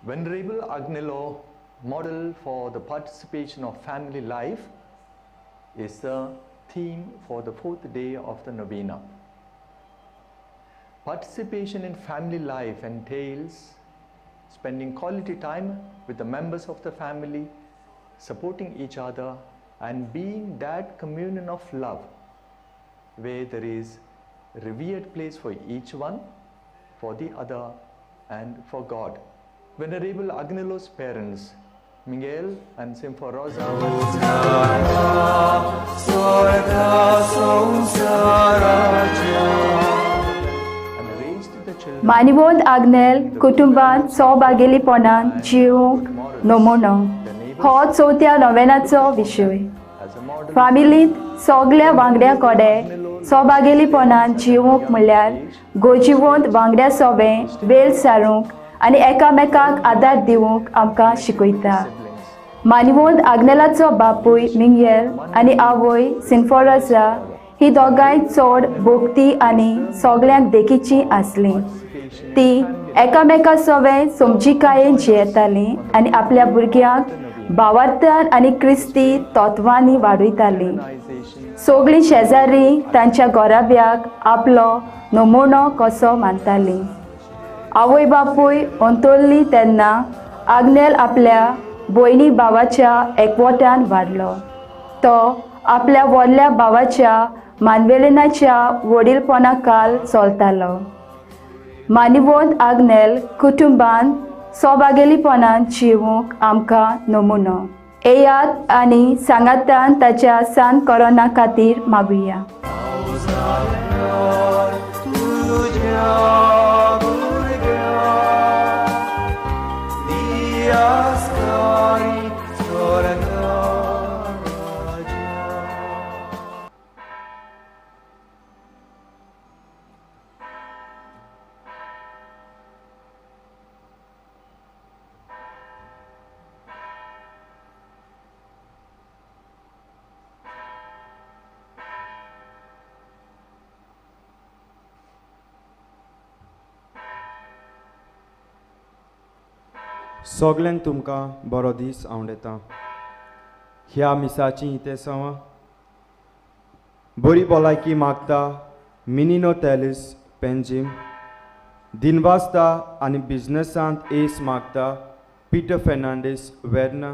Venerable Agnelo model for the participation of family life is the theme for the fourth day of the novena. Participation in family life entails spending quality time with the members of the family, supporting each other, and being that communion of love where there is a revered place for each one, for the other, and for God. Venerable Agnelo's parents, Miguel and Sinforosa, and raised the children. मानिवंत Agnel कुटुंबांत सौभागेलीपणान जिवंक नमुनो हो चवथ्या नोवेनाचो विशय. फामिलींत सगल्या वांगड्या कडेन सौभागेलीपणान जिवंक म्हणल्यार गोजिवंत वांगड्या सोबें वेळ सारूंक आनी एकामेकाक आदार दिवंक आमकां शिकयता. मानिवंत आग्नेलाचो बापूय मिंगेल आनी आवय सिन्फोरसा ही दोगांय चड भोक्ती आनी सगल्यांक देखीचीं आसलीं. ती एकामेका सोवें समजिकायेन जियेतालीं आनी आपल्या भुरग्यांक भावार्थान आनी क्रिस्ती तत्वांनी वाडयतालीं. सगळीं शेजारी तांच्या घराब्याक आपलो नमुनो कसो मानतालीं. आवय बापूय अंतरली तेन्ना आग्नेल आपल्या भयणी भावाच्या एकवटान वाडलो. तो आपल्या व्हडल्या भावाच्या मानवेलेनाच्या वडीलपणा काल चलतालो. मानिवंत आग्नेल कुटुंबान सौभागेलीपणान जिवंक आमकां नमुनो. येयात आनी सांगातान ताच्या सान कोरोना खातीर मागुया. सगल्यांक तुमकां बरो दीस आवडटा. ह्या मिसाची इतेसांवां बरी भलायकी मागता मिनिनो तेलिस पेंजीम दिनवासता आनी बिजनसांत एस मागता Peter Fernandes Verna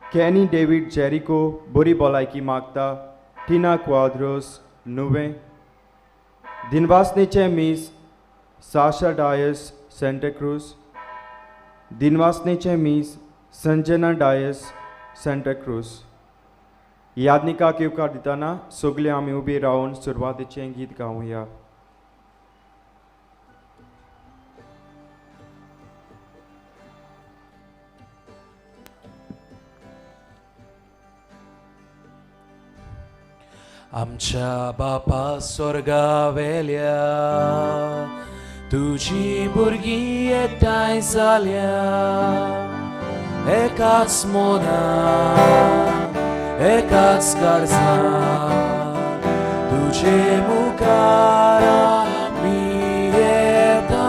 Kenny David Jericho बरी भलायकी मागता टिना क्वाद्रोस नुवें दिनवासनेचें मीस साशा डायस सेंटाक्रूज दिनवासनेचें मीस संजना डायस सेंटाक्रूज. यादनिकाक येवकार दितना सगळे आमी उबी रावन सुरवातेचें गीत गावया. आमच्या बापा स्वर्गावेल्या तुजी भुरगीं एकठांय जाल्या एकाच मनान एकाच काळजान तुजे मुखार आमी येता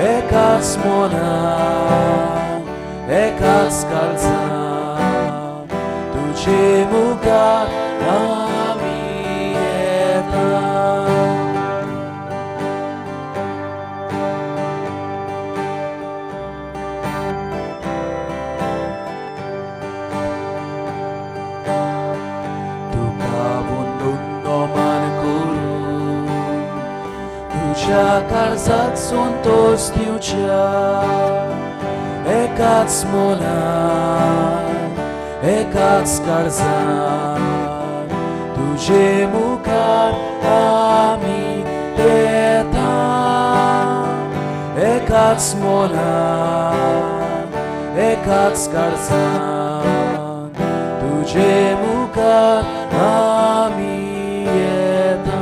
एकाच मनान एकाच काळजान तुजे मुखार आमी येता. तुका वंदून नमन करून तुज्या काळजाक संतोश दिवच्या एकाच मनान एकाच काळजान तुजे मुखार आमी येता एकाच मनान एकाच काळजान तुजे मुखार आमी येता.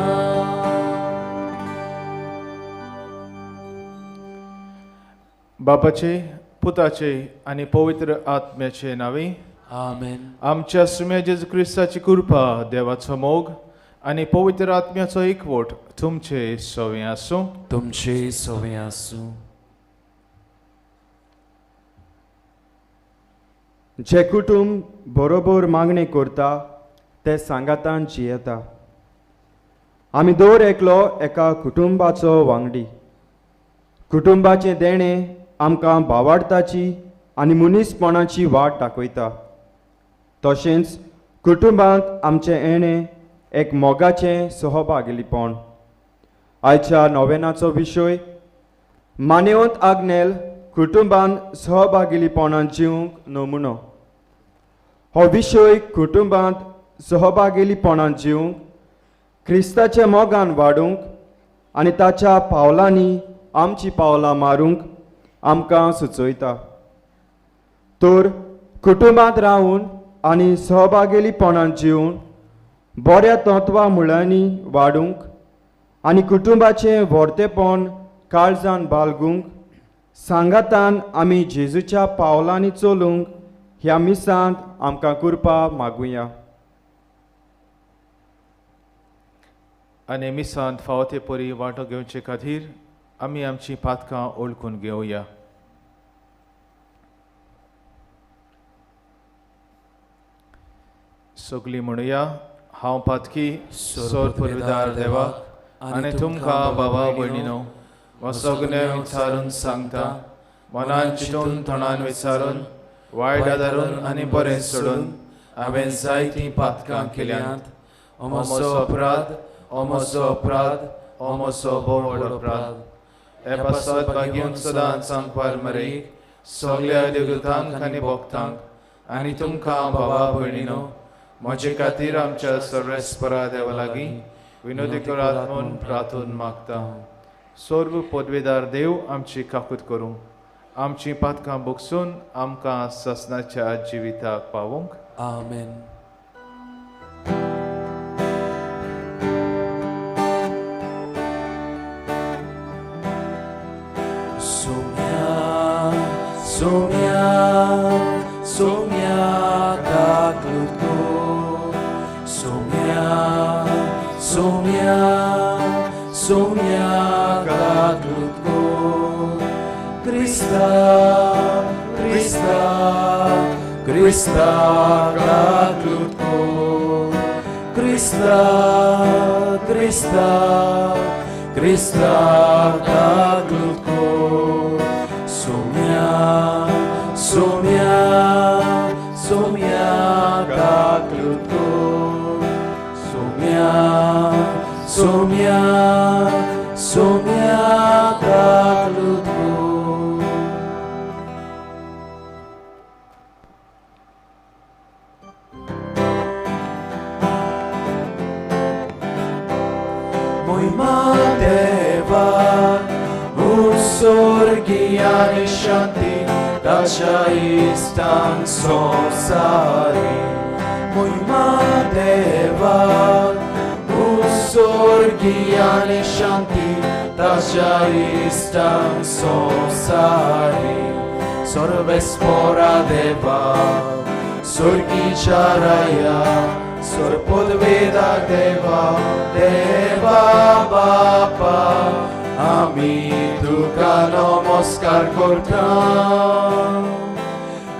बापाचे पुताचे आनी पवित्र आत्म्याचे नांवे आमेन. आमच्या सुम्या जेजू क्रिस्ताची कृपा देवाचो मोग आनी पवित्र आत्म्याचो एकवट तुमचे सवे आसूं. तुमचे सवे आसूं. जें कुटुंब बरोबर मागणें करता तें सांगातान जियेता. आमी दर एकलो एका कुटुंबाचो वांगडी. कुटुंबाचें देणें आमकां भावार्थाची आनी मनीसपणाची वाट दाखयता. तशेंच कुटुंबांत आमचें येणें एक मोगाचें सहभागीपण. आयच्या नोवेनाचो विशय मानेवंत आग्नेल कुटुंबान सहभागीपणान जिवंक नमुनो. हो विशय कुटुंबांत सहभागीपणान जिवंक, क्रिस्ताच्या मोगान वाडूंक आनी ताच्या पावलांनी आमची पावलां मारूंक आमकां सुचयता. तर कुटुंबांत रावून आनी सहभागीपणान जिवन बऱ्या तत्वां मुळांनी वाडूंक आनी कुटुंबाचें व्हरतेपण काळजान बाळगूंक सांगातान आमी जेजूच्या पावलांनी चलूंक ह्या मिसांत आमकां कृपा मागुया. आनी मिसांत फावो ते परी वांटो घेवचे खातीर आमी आमची पातकां ओळखून घेवया. सगळीं म्हणुया, हांव पातकी सोर पुरविदार देवाक आनी तुमकां बाबा भयणीनो हो सगळें विचारून सांगता, मनान चिंतून तोंडान विचारून वायट आदारून आनी बरें सोडून हांवें जायतीं पातकां केल्यांत. म्हजो अपराध, म्हजो अपराध, म्हजो भोव व्हड अपराध. हे पासत भाग्यून सदांच सांगपार मरेक सगल्या देवदूतांक आनी भक्तांक आनी तुमकां बाबा भयणीनो म्हजे खातीर आमच्या सर्वेस्परा देवा लागीं विनोदी करात म्हूण प्रार्थून मागता. सर्व पदवेदार देव आमची काकूत करूं, आमची पातकां भोगसून आमकां ससनाच्या जिविताक पावोवंक. आमेन. सोम्या सोम्या सोम्या काकलूत को, सोम्या सोम्या सोम्या काकलूत को, क्रिस्ता क्रिस्ता क्रिस्ता काकलूत को, क्रिस्ता क्रिस्ता क्रिस्ता काकलूत को, सोम्या सोम्या सोम्या काकलूत को, सोम्या सोम्या सोम्या काकलूत को. मोहिमा देवा उत्सर्गियानि शांती ताच्या इश्टांक संवसारी. मोहिमा देवा उत्सर्गियानि शांती ताच्या इश्टांक संवसारी. सर्वेस्परा देवा स्वर्गीच्या राया सर्वपदवेदा देवा देवा बापा आमी तुका नमस्कार करता,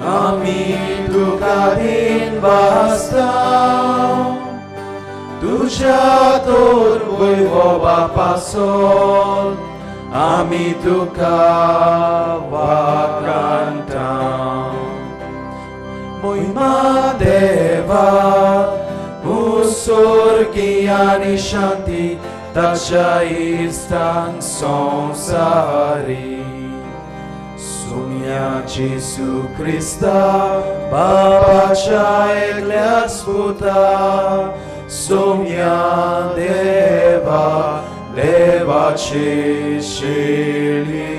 आमी तुका दिन वाजता, तुज्या तोर वैभवा पासून आमी तुका वाखाणटा. मोहिमा देवा उत्सर्गियानि शांती ताच्या इश्टांक संवसारी. सोम्या जेजू क्रिस्ता बापाच्या एकल्याच पुता, सोम्या देवा देवाची शेळी,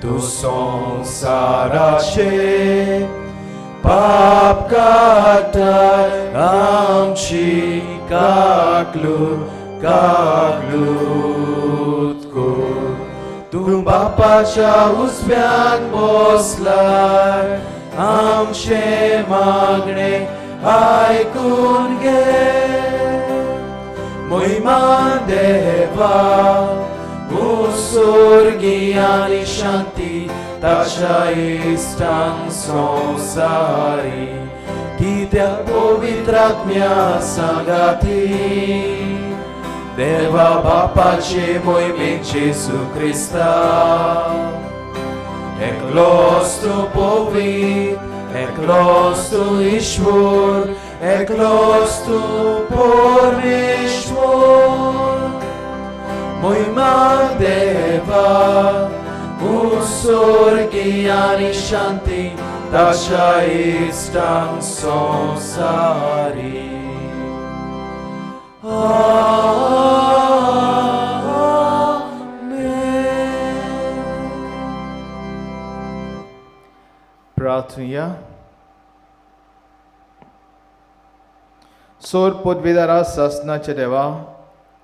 तूं संवसाराचे पाप काडटाय आमची काकलूत काकलूत कर. तूं बापाच्या उजव्यान बसलाय, आमचें मागणें आयकून घे. मोहिमा देवा उत्सर्गियानि शांती ताच्या इश्टांक संवसारी कित्याक पवित्र आत्म्या सांगाती देवा बापाचे मोहिमेन जेजू क्रिस्ता एकलोच तूं पवित्र एकलोच तूं ईश्वर एकलोच तूं परमेश्वर मोहिमा देवा उत्सर्गी आनी शांती ताच्या इश्टांक संवसारी. प्रार्थुया. सोर पदवीदारा सासनाच्या देवा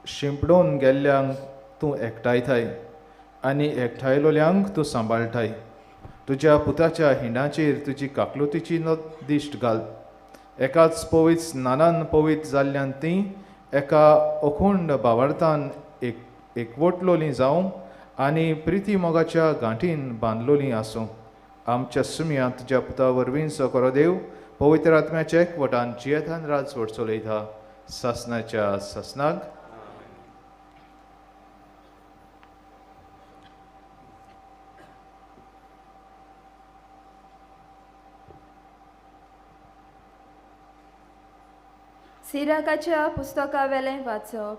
शिंपडून गेल्ल्यांक तूं एकठांयताय आनी एकठांयलोल्यांक तूं सांबाळटाय. तुज्या पुताच्या हिंडाचेर तुजी काकलुतीची दिश्ट घाल. एकाच पवित्र स्नानान पवित्र जाल्ल्यान तीं एका अखंड भावार्थान एकवटलोलीं जावं आनी प्रिती मोगाच्या गांठीन बांदलोलीं आसूं. आमच्या सुमया तुज्या पुता वरवीं सगळो देव पवित्र आत्म्याच्या एकवटान जियेतान राजवट चलयता सासनाच्या सासनाक. सिराकाच्या पुस्तकावेलें वाचप.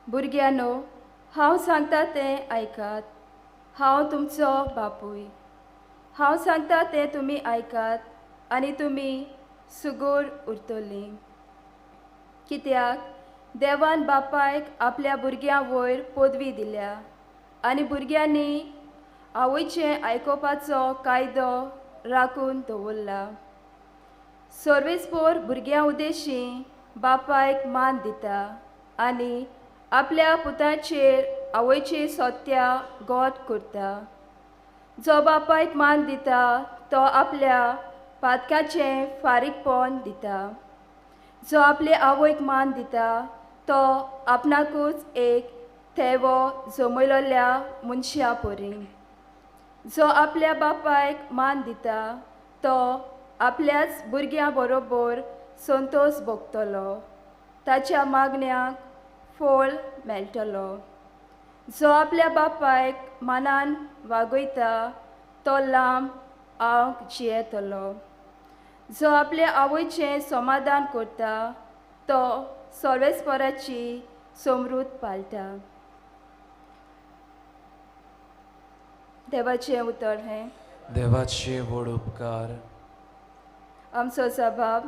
भुरग्यांनो, हांव सांगता तें आयकात. हांव तुमचो बापूय. हांव सांगता तें तुमी आयकात आनी तुमी सुगूर उरतलीं. कित्याक देवान बापायक आपल्या भुरग्यां वयर पदवी दिल्या आनी भुरग्यांनी आवयचें आयकुपाचो कायदो राखून दवरला. सर्वेस्पोर भुरग्यां उद्देशी बापायक मान दिता आनी आपल्या पुताचेर आवयची सत्या गोट करता. जो बापायक मान दिता तो आपल्या पातकाचें फारीकपण दिता. जो आपले आवयक मान दिता तो आपणाकूच एक थेवो जमयलोल्या मनशा परी. जो आपल्या बापायक मान दिता तो आपल्याच भुरग्यां बरोबर संतोष भोगतलो, ताच्या मागण्याक फळ मेळटलो. जो आपल्या बापायक मानान वागयता तो लांब आवक जियेतलो. जो आपले आवयचें समाधान करता तो सर्वेस्पराची समृद्ध पाळटा. देवाचें उतर हें. देवाचे व्हड उपकार. आमचो सभाव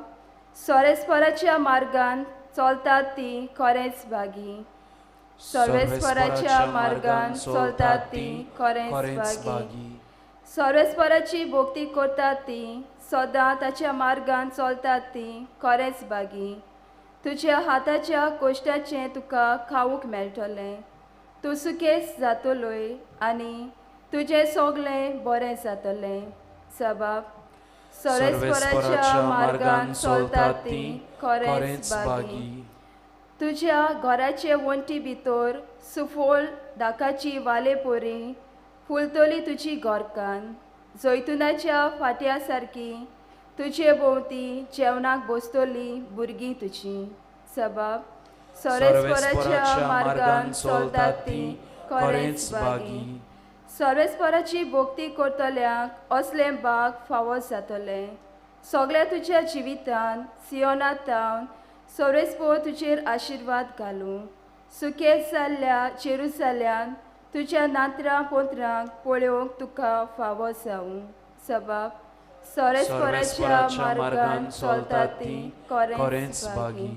सर्वेस्पराच्या मार्गान चलतात ती खरेंच भागी. सर्वेस्पराच्या मार्गान चलतात ती खरेंच भागी. सर्वेस्पराची भक्ती करतात ती सदां ताच्या मार्गान चलतात ती खरेंच भागी. तुज्या हाताच्या कोश्टाचें तुका खावंक मेळटलें. तूं सुकेस जातलोय आनी तुजें सगळें बरें जातलें. सबाब सर्वेस्पराच्या मार्गान चलतात ती खरेंच भागी. तुज्या घराचे वण्टी भितर सुफळ दाकाची वाले परी फुलतली तुजी घरकान्न. जैतुनाच्या फाट्या सारकी तुजे भोंवती जेवणाक बसतली भुरगीं तुजी. सबाब सर्वेस्पराच्या मार्गान चलतात ती खरेंच भागी. सर्वेस्पराची भक्ती करतल्यांक असलें भाग फावो जातलें. सगळ्या तुज्या जिवितान सियोनांत सर्वेस्पोर तुजेर आशिर्वाद घालूं. सुकेस जाल्ल्या जेरुजाल्यान तुज्या नात्रां पोत्रांक पळोवंक तुका फावो जावं. सबाब सर्वेस्पराच्या मार्गान चलतात ती खरेंच भागी.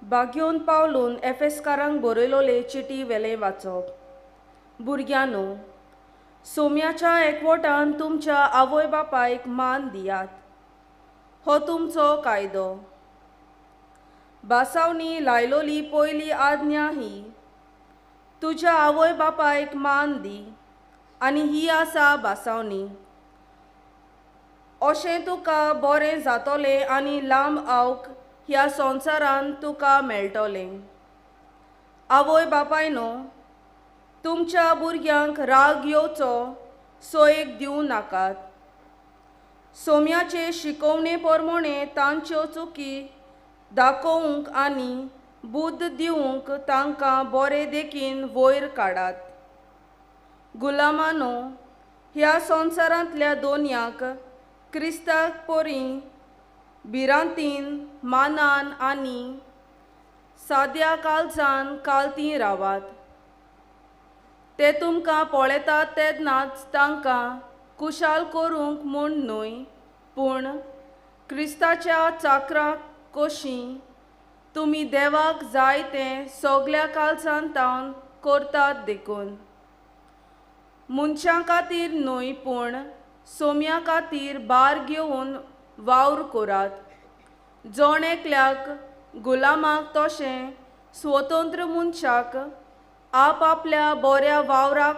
बाग्योन पावलून एफेस्कारांक बरयलोले चिटी वेलें वाचप. भुरग्यांनो, सोम्याच्या एकवटान तुमच्या आवय बापायक मान दियात, हो तुमचो कायदो. बासावनी लायलोली पयली आज्ञा ही, तुज्या आवय बापायक मान दी आनी ही आसा बासावणी. अशें तुका बरें जातलें आनी लांब आवक ह्या संवसारांत तुका मेळटलें. आवय बापायनो, तुमच्या भुरग्यांक राग येवचो सोयेक दिवं नाकात. सोम्याचे शिकोवणे प्रमाणे तांच्यो चुकी दाखोवंक आनी बुद्द दिवंक तांकां बरे देखीन वयर काडात. गुलामानो, ह्या संवसारांतल्या दोनयांक क्रिस्ताक परी भिरांतीन मानान आनी साद्या काळजान कालती रावात. ते तुमकां पळयतात तेन्नाच तांकां कुशाल करूंक म्हूण न्हय, पूण क्रिस्ताच्या चाकराक कशी तुमी देवाक जाय तें सगल्या काळजान तावन करतात देखून. मनशां खातीर न्हय, पूण सोम्या खातीर भार घेवन वावर करात. जण एकल्याक गुलामाक तशें स्वतंत्र मनशाक आप आपल्या बऱ्या वावराक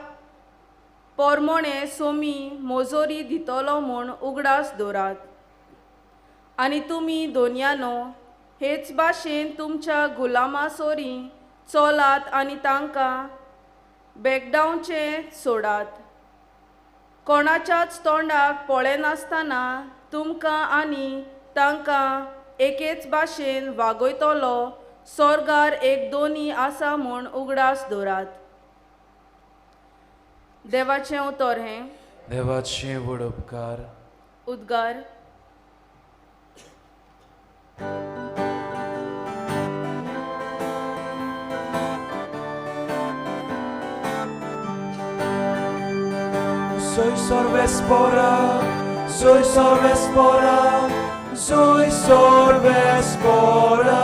पोरमोणे सोमी मोजोरी दितलो म्हूण उगडास दवरात. आनी तुमी दोनयानो हेच भाशेन तुमच्या गुलामा सोरी चलात आनी तांकां बेगडावचें सोडात. कोणाच्याच तोंडाक पळयनासतना तुमकां आनी तांकां एकेच भाशेन वागयतलो सोर्गार एक दोनी आसा म्हूण उगडास दवरात. देवाचें उतर हें. देवाचें व्हड उपकार. उद्गार. Soy sorvespora, soy sorvespora, soy sorvespora.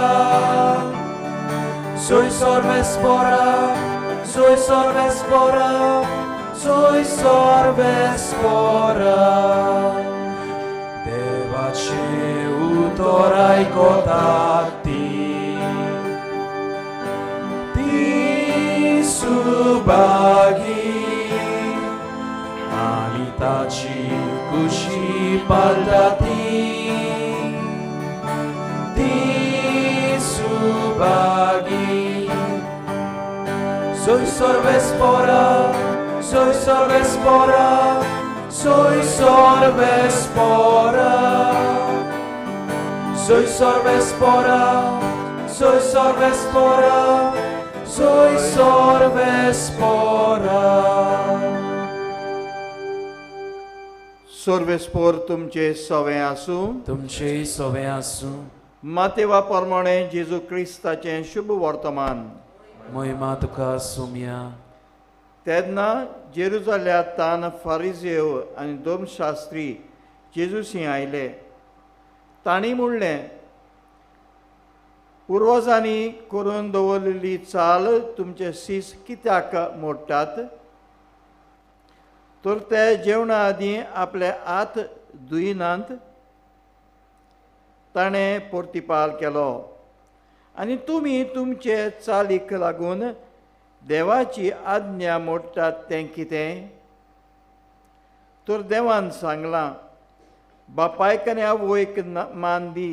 Soy sorvespora, soy sorvespora, soy sorvespora. Devache utorai kotati ti subagi ani tachi kushi paldati ti subagi. Soy sorvespora, soy sorvespora, soy sorvespora. Soy sorvespora, soy sorvespora, soy sorvespora. सोर्वेस्पोर तुमचे सवें आसूं. तुमचे सवें आसूं. मातेवा प्रमाणे जेजू क्रिस्ताचें शुभ वर्तमान. महिमा तुका सोम्या. तेन्ना जेरुजाल्यांत फारिजेव आनी धर्मशास्त्री जेजूसी आयले. तांणी म्हणलें, पुर्वजांनी करून दवरलेली चाल तुमचे शीस कित्याक मोडटात? तर ते जेवणा आदीं आपले हात धुयनात. ताणें प्रतिपाल केलो, आनी तुमी तुमचे चालीक लागून देवाची आज्ञा मोडटात तें कितें? तर देवान सांगलां, बापायक आनी आवयक मान दी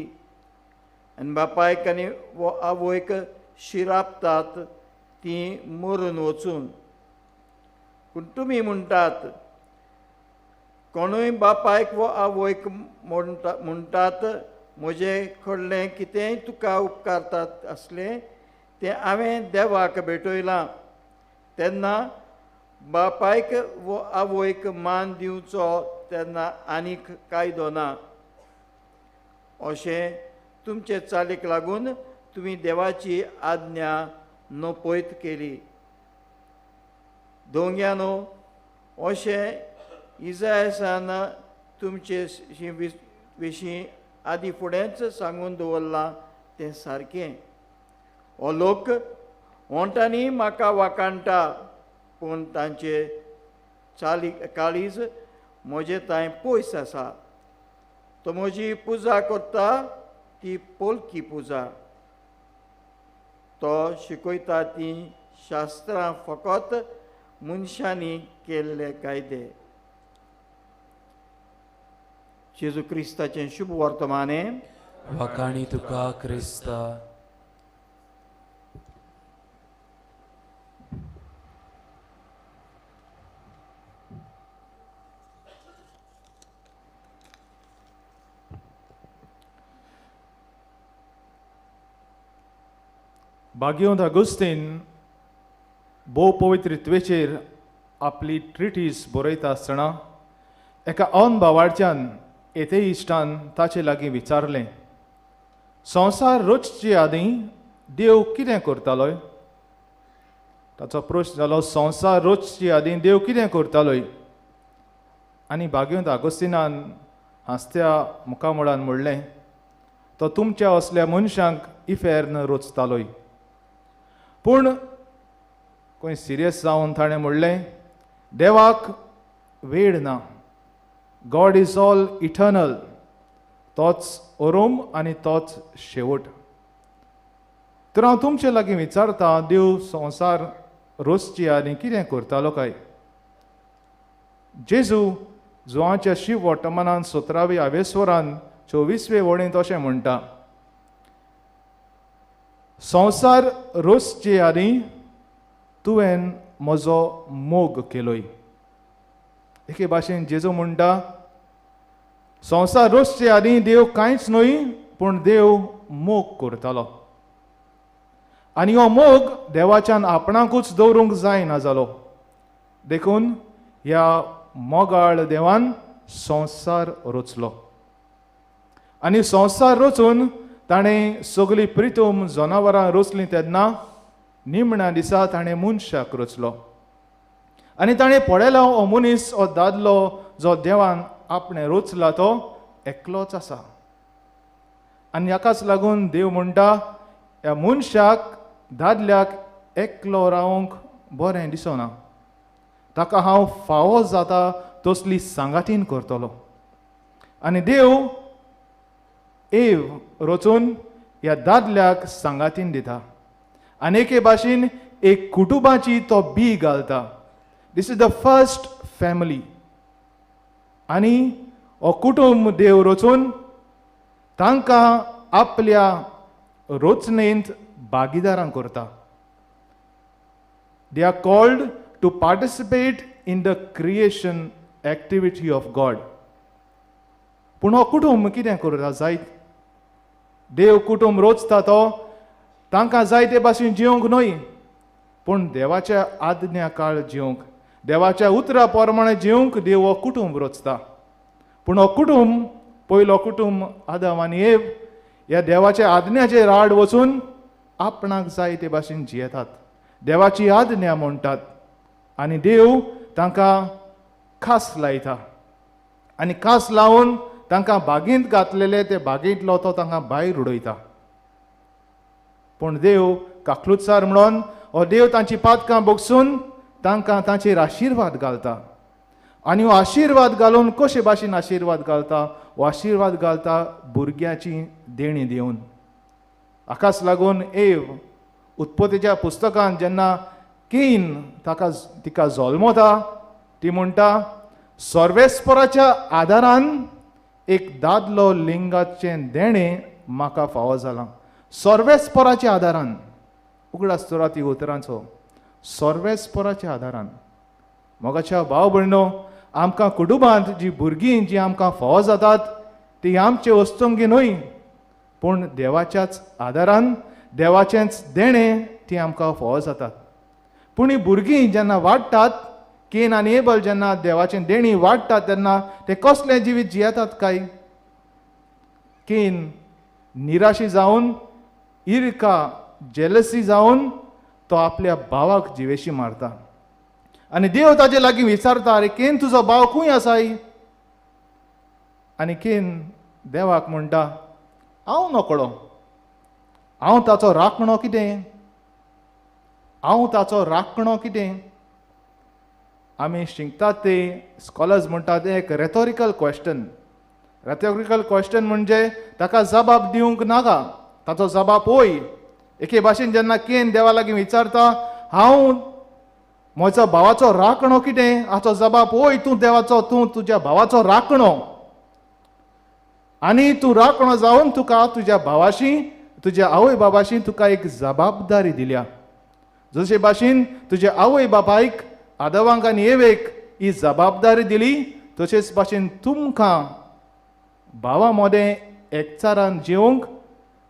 आनी बापायक आनी आवयक शिरापतात तीं मरून वचून. पूण तुमी म्हणटात, कोणूय बापायक वो आवयक म्हणटात म्हजें कडलें कितेंय तुका उपकारतात आसलें तें हांवें देवाक भेटयलां, तेन्ना बापायक वो आवयक मान दिवचो तेन्ना आनीक कायदो ना. अशें तुमचे चालीक लागून तुमी देवाची आज्ञा नपयत केली. दोंग्यानो, अशें इजायसान तुमचे विशीं आदी फुडेंच सांगून दवरलां तें सारकें. हो लोक ओंठांनी म्हाका वाखाणटा, पूण तांचे चाली काळीज म्हजे थंय पयस आसा. तो म्हजी पुजा करता ती पोलकी पुजा, तो शिकयता ती शास्त्रां फकत मनशांनी केल्ले कायदे. जेजू क्रिस्ताचें शुभ वर्तमाने. वाखाणी तुका क्रिस्ता. भाग्यवंत अगुस्तीन भोव पवित्रत्वेचेर आपली ट्रिटीज बरयता आसतना एका अनभावार्थ्यान एथेइस्टान ताचे लागीं विचारलें, संवसार रचचे आदीं देव कितें करतालोय? ताचो प्रश्न जालो, संवसार रचचे आदीं देव कितें करतालोय? आनी भाग्यवंत आगोस्तिनान हांसत्या मुखामळान म्हणलें, तो तुमच्या असल्या मनशांक इफेर्न रचतालोय. पूण खंय सिरियस जावन ताणें म्हणलें, देवाक वेळ ना. गॉड is all eternal. तोच ओरोम आनी तोच शेवट. तर हांव तुमचे लागीं विचारता, देव संवसार रचचे आनी कितें करतालो काय? जेजू जुवांच्या शिव वर्तमानान 17वे आवेस्वरान 24वे वळींत अशें म्हणटा, संवसार रचचे आदीं तुवें म्हजो मोग केलोय. एके भाशेन जेजू म्हणटा, संवसार रचचे आदीं देव कांयच न्हय, पूण देव मोग करतालो. आनी हो मोग देवाच्यान आपणाकूच दवरूंक जायना जालो. देखून ह्या मोगाळ देवान संवसार रचलो. आनी संवसार रचून ताणें सगळीं प्रितूम जनावरां रचलीं तेन्ना निमण्या दिसा ताणें मनशाक रचलो. आनी ताणें पळयलो हो मनीस, हो दादलो जो देवान आपणें रचला तो एकलोच आसा. आनी हाकाच लागून देव म्हणटा, ह्या मनशाक, दादल्याक एकलो रावंक बरें दिसना, ताका हांव फावो जाता तसली सांगातीन करतलो. आनी देव एव रचून ह्या दादल्याक सांगातीन दिता. आनी एके भाशेन एक कुटुंबाची तो बी घालता. This is the first family. आनी हो कुटुंब देव रचून तांकां आपल्या रचनेंत भागीदारां करता. They are called to participate in the creation activity of God. पूण हो कुटुंब कितें करता जायत? देव कुटुंब रचता तो तांकां जाय ते भाशेन जिवंक न्हय, पूण देवाच्या आज्ञा काळ जिवंक, देवाच्या उतरा प्रमाणे जिवंक देव हो कुटुंब रचता. पूण हो कुटुंब, पयलो कुटुंब आदम आनी एव, ह्या देवाच्या आज्ञाचेर आड वचून आपणाक जाय ते भाशेन जियेतात, देवाची आज्ञा म्हणटात. आनी देव तांकां खास लायता. आनी खास लावन तांकां बागेंत घातलेले ते बागेंतलो तो तांकां भायर उडयता. पूण देव काकलुतसार म्हणून हो देव तांची पातकां बगसून तांकां तांचेर आशिर्वाद घालता. आनी हो आशिर्वाद घालून कशे भाशेन आशिर्वाद घालता? हो आशिर्वाद घालता भुरग्याची देणी दिवन. हाकाच लागून एव उत्पत्तीच्या पुस्तकान जेन्ना केन ताका तिका जल्मता, ती म्हणटा, सर्वेस्पराच्या आदारान एक दादलो लिंगाचें देणें म्हाका फावो जालां. सर्वेस्पराच्या आदारान. उगडास दवरात ती उतरांचो, सर्वेस्पराच्या आदारान. मोगाच्या भाव भयणो, आमकां कुटुंबांत जी भुरगीं जी आमकां फावो जातात ती आमचे वस्तुंगी न्हय, पूण देवाच्याच आदारान, देवाचेंच देणें ती आमकां फावो जातात. पूण ही भुरगीं जेन्ना वाडटात, केन आनी एबल जेन्ना देवाचें देणी वाडटात तेन्ना ते कसलें जिवीत जियेतात काय? केन निराशी जावन, इरका, जेलसी जावन तो आपल्या भावाक जिवेशी मारता. आनी देव ताजे लागीं विचारता, अरे केन, तुजो भाव खंय आसाय? आनी केन देवाक म्हणटा, हांव नकळो, हांव ताचो राखणो कितें? हांव ताचो राखणो कितें? आमी शिकतात ते स्कॉलर्स म्हणटात ते एक रेथोरिकल क्वेश्चन. रेथोरिकल क्वेश्चन म्हणजे ताका जबाब दिवंक नाका, ताचो जबाब होय. एके भाशेन जेन्ना केन देवा लागीं विचारता, हांव म्हजो भावाचो राखणो कितें? हाचो जबाब वय तूं देवाचो, तूं तुज्या भावाचो राखणो आनी तूं राखणो जावन तुका तुज्या भावाशी, तुज्या आवय बाबाशी तुका एक जबाबदारी दिल्या. जशे भाशेन तुज्या आवय बापायक आदवांक आनी एवेक ही जबाबदारी दिली, तशेंच भाशेन तुमकां भावा मदें एकचारान जिवंक,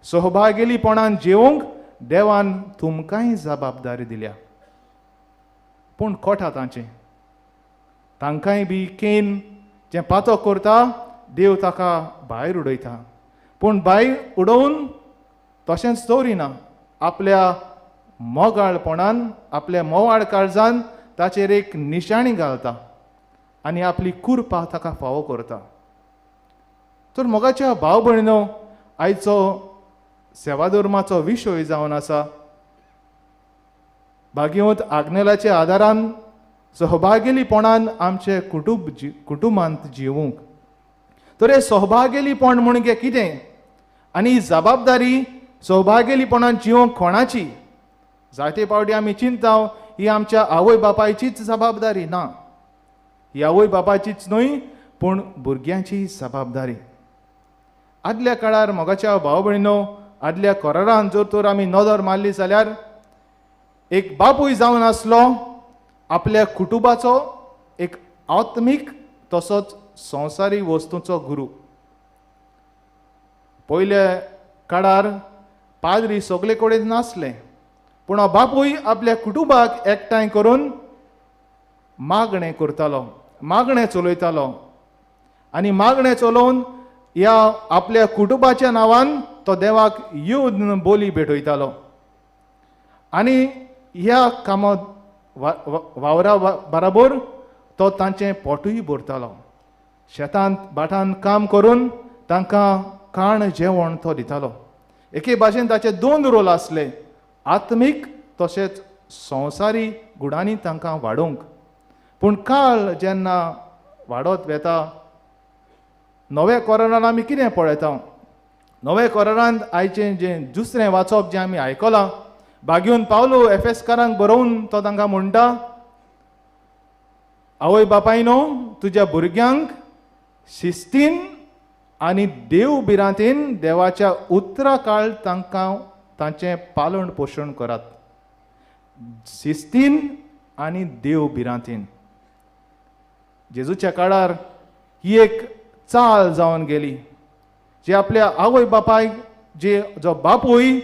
सहभागेलीपणान जिवंक देवान तुमकांय जबाबदारी दिल्या. पूण कोठा तांचें, तांकांय बी केन जें पातक करता देव ताका भायर उडयता. पूण भायर उडोवन तशेंच दवरिना, आपल्या मोगाळपणान, आपल्या मोवाळ काळजान ताचेर एक निशाणी घालता आनी आपली कुरपा ताका फावो करता. तर मोगाच्या भाव भयणीनो, आयचो सेवाधर्माचो विशय जावन आसा भाग्यवंत आग्नेलाच्या आदारान सहभागेलीपणान आमचे कुटुंबांत जिवूंक. तर हे सहभागेलीपण म्हणजे कितें आनी ही जबाबदारी सहभागेलीपणान जिवंक कोणाची? जायते फावटी आमी चिंता ही आमच्या आवय बापायचीच जबाबदारी ना, ही आवय बापायचीच न्हय पूण भुरग्यांची जबाबदारी. आदल्या काळार मोगाच्या भाव भयणीनो, आदल्या करारान जर तर आमी नदर मारली जाल्यार एक बापूय जावन आसलो आपल्या कुटुंबाचो एक आत्मीक तसोच संवसारीक वस्तूंचो गुरू. पयल्या काळार पाद्री सगळे कडेन नासले, पूण बापूय आपल्या कुटुंबाक एकठांय करून मागणें करतालो, मागणें चलयतालो आनी मागणें चलोवन ह्या आपल्या कुटुंबाच्या नांवान तो देवाक येवन बोली भेटयतालो. आनी ह्या कामा वावरा बराबर तो तांचें पोटूय भरतालो. शेतांत भाटांत काम करून तांकां खाण जेवण तो दितालो. एके भाशेन ताचे दोन रोल आसले, आत्मीक तशेंच संवसारी गुणांनी तांकां वाडोवंक. पूण काळ जेन्ना वाडत वेता, नव्या कोरान आमी कितें पळयता? नव्या कोरान आयचें जें दुसरें वाचप जें आमी आयकलां, भाग्योन पावलो एफेसकारांक बरोवन तो तांकां म्हणटा, आवय बापायनो तुज्या भुरग्यांक शिस्तीन आनी देव भिरांतेन देवाच्या उतरा काळ तांकां तांचें पालन पोशण करात. शिस्तीन आनी देव भिरांतेन. जेजूच्या काळार ही एक चाल जावन गेली जी आपल्या आवय बापायक, जे जो बापूय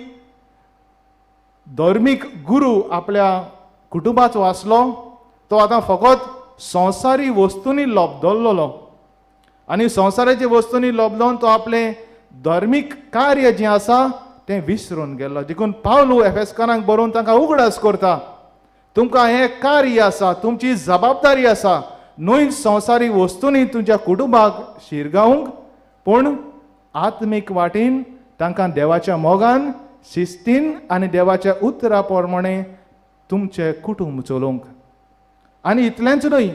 धर्मीक गुरू आपल्या कुटुंबाचो आसलो तो आतां फकत संवसारी वस्तूंनी लोबदल्लो आनी संवसाराच्या वस्तूंनी लोबलोन तो आपलें धर्मीक कार्य जें आसा तें विसरून गेल्लो. देखून पावलू एफेसकारांक बरोवन तांकां उगडास करता, तुमकां हें कार्य आसा, तुमची जबाबदारी आसा, न्हय संवसारी वस्तूंनी तुमच्या कुटुंबाक शिरगावंक, पूण आत्मीक वाटेन तांकां देवाच्या मोगान, शिस्तीन आनी देवाच्या उतरा प्रमाणे तुमचें कुटुंब चलोवंक. आनी इतलेंच न्हय,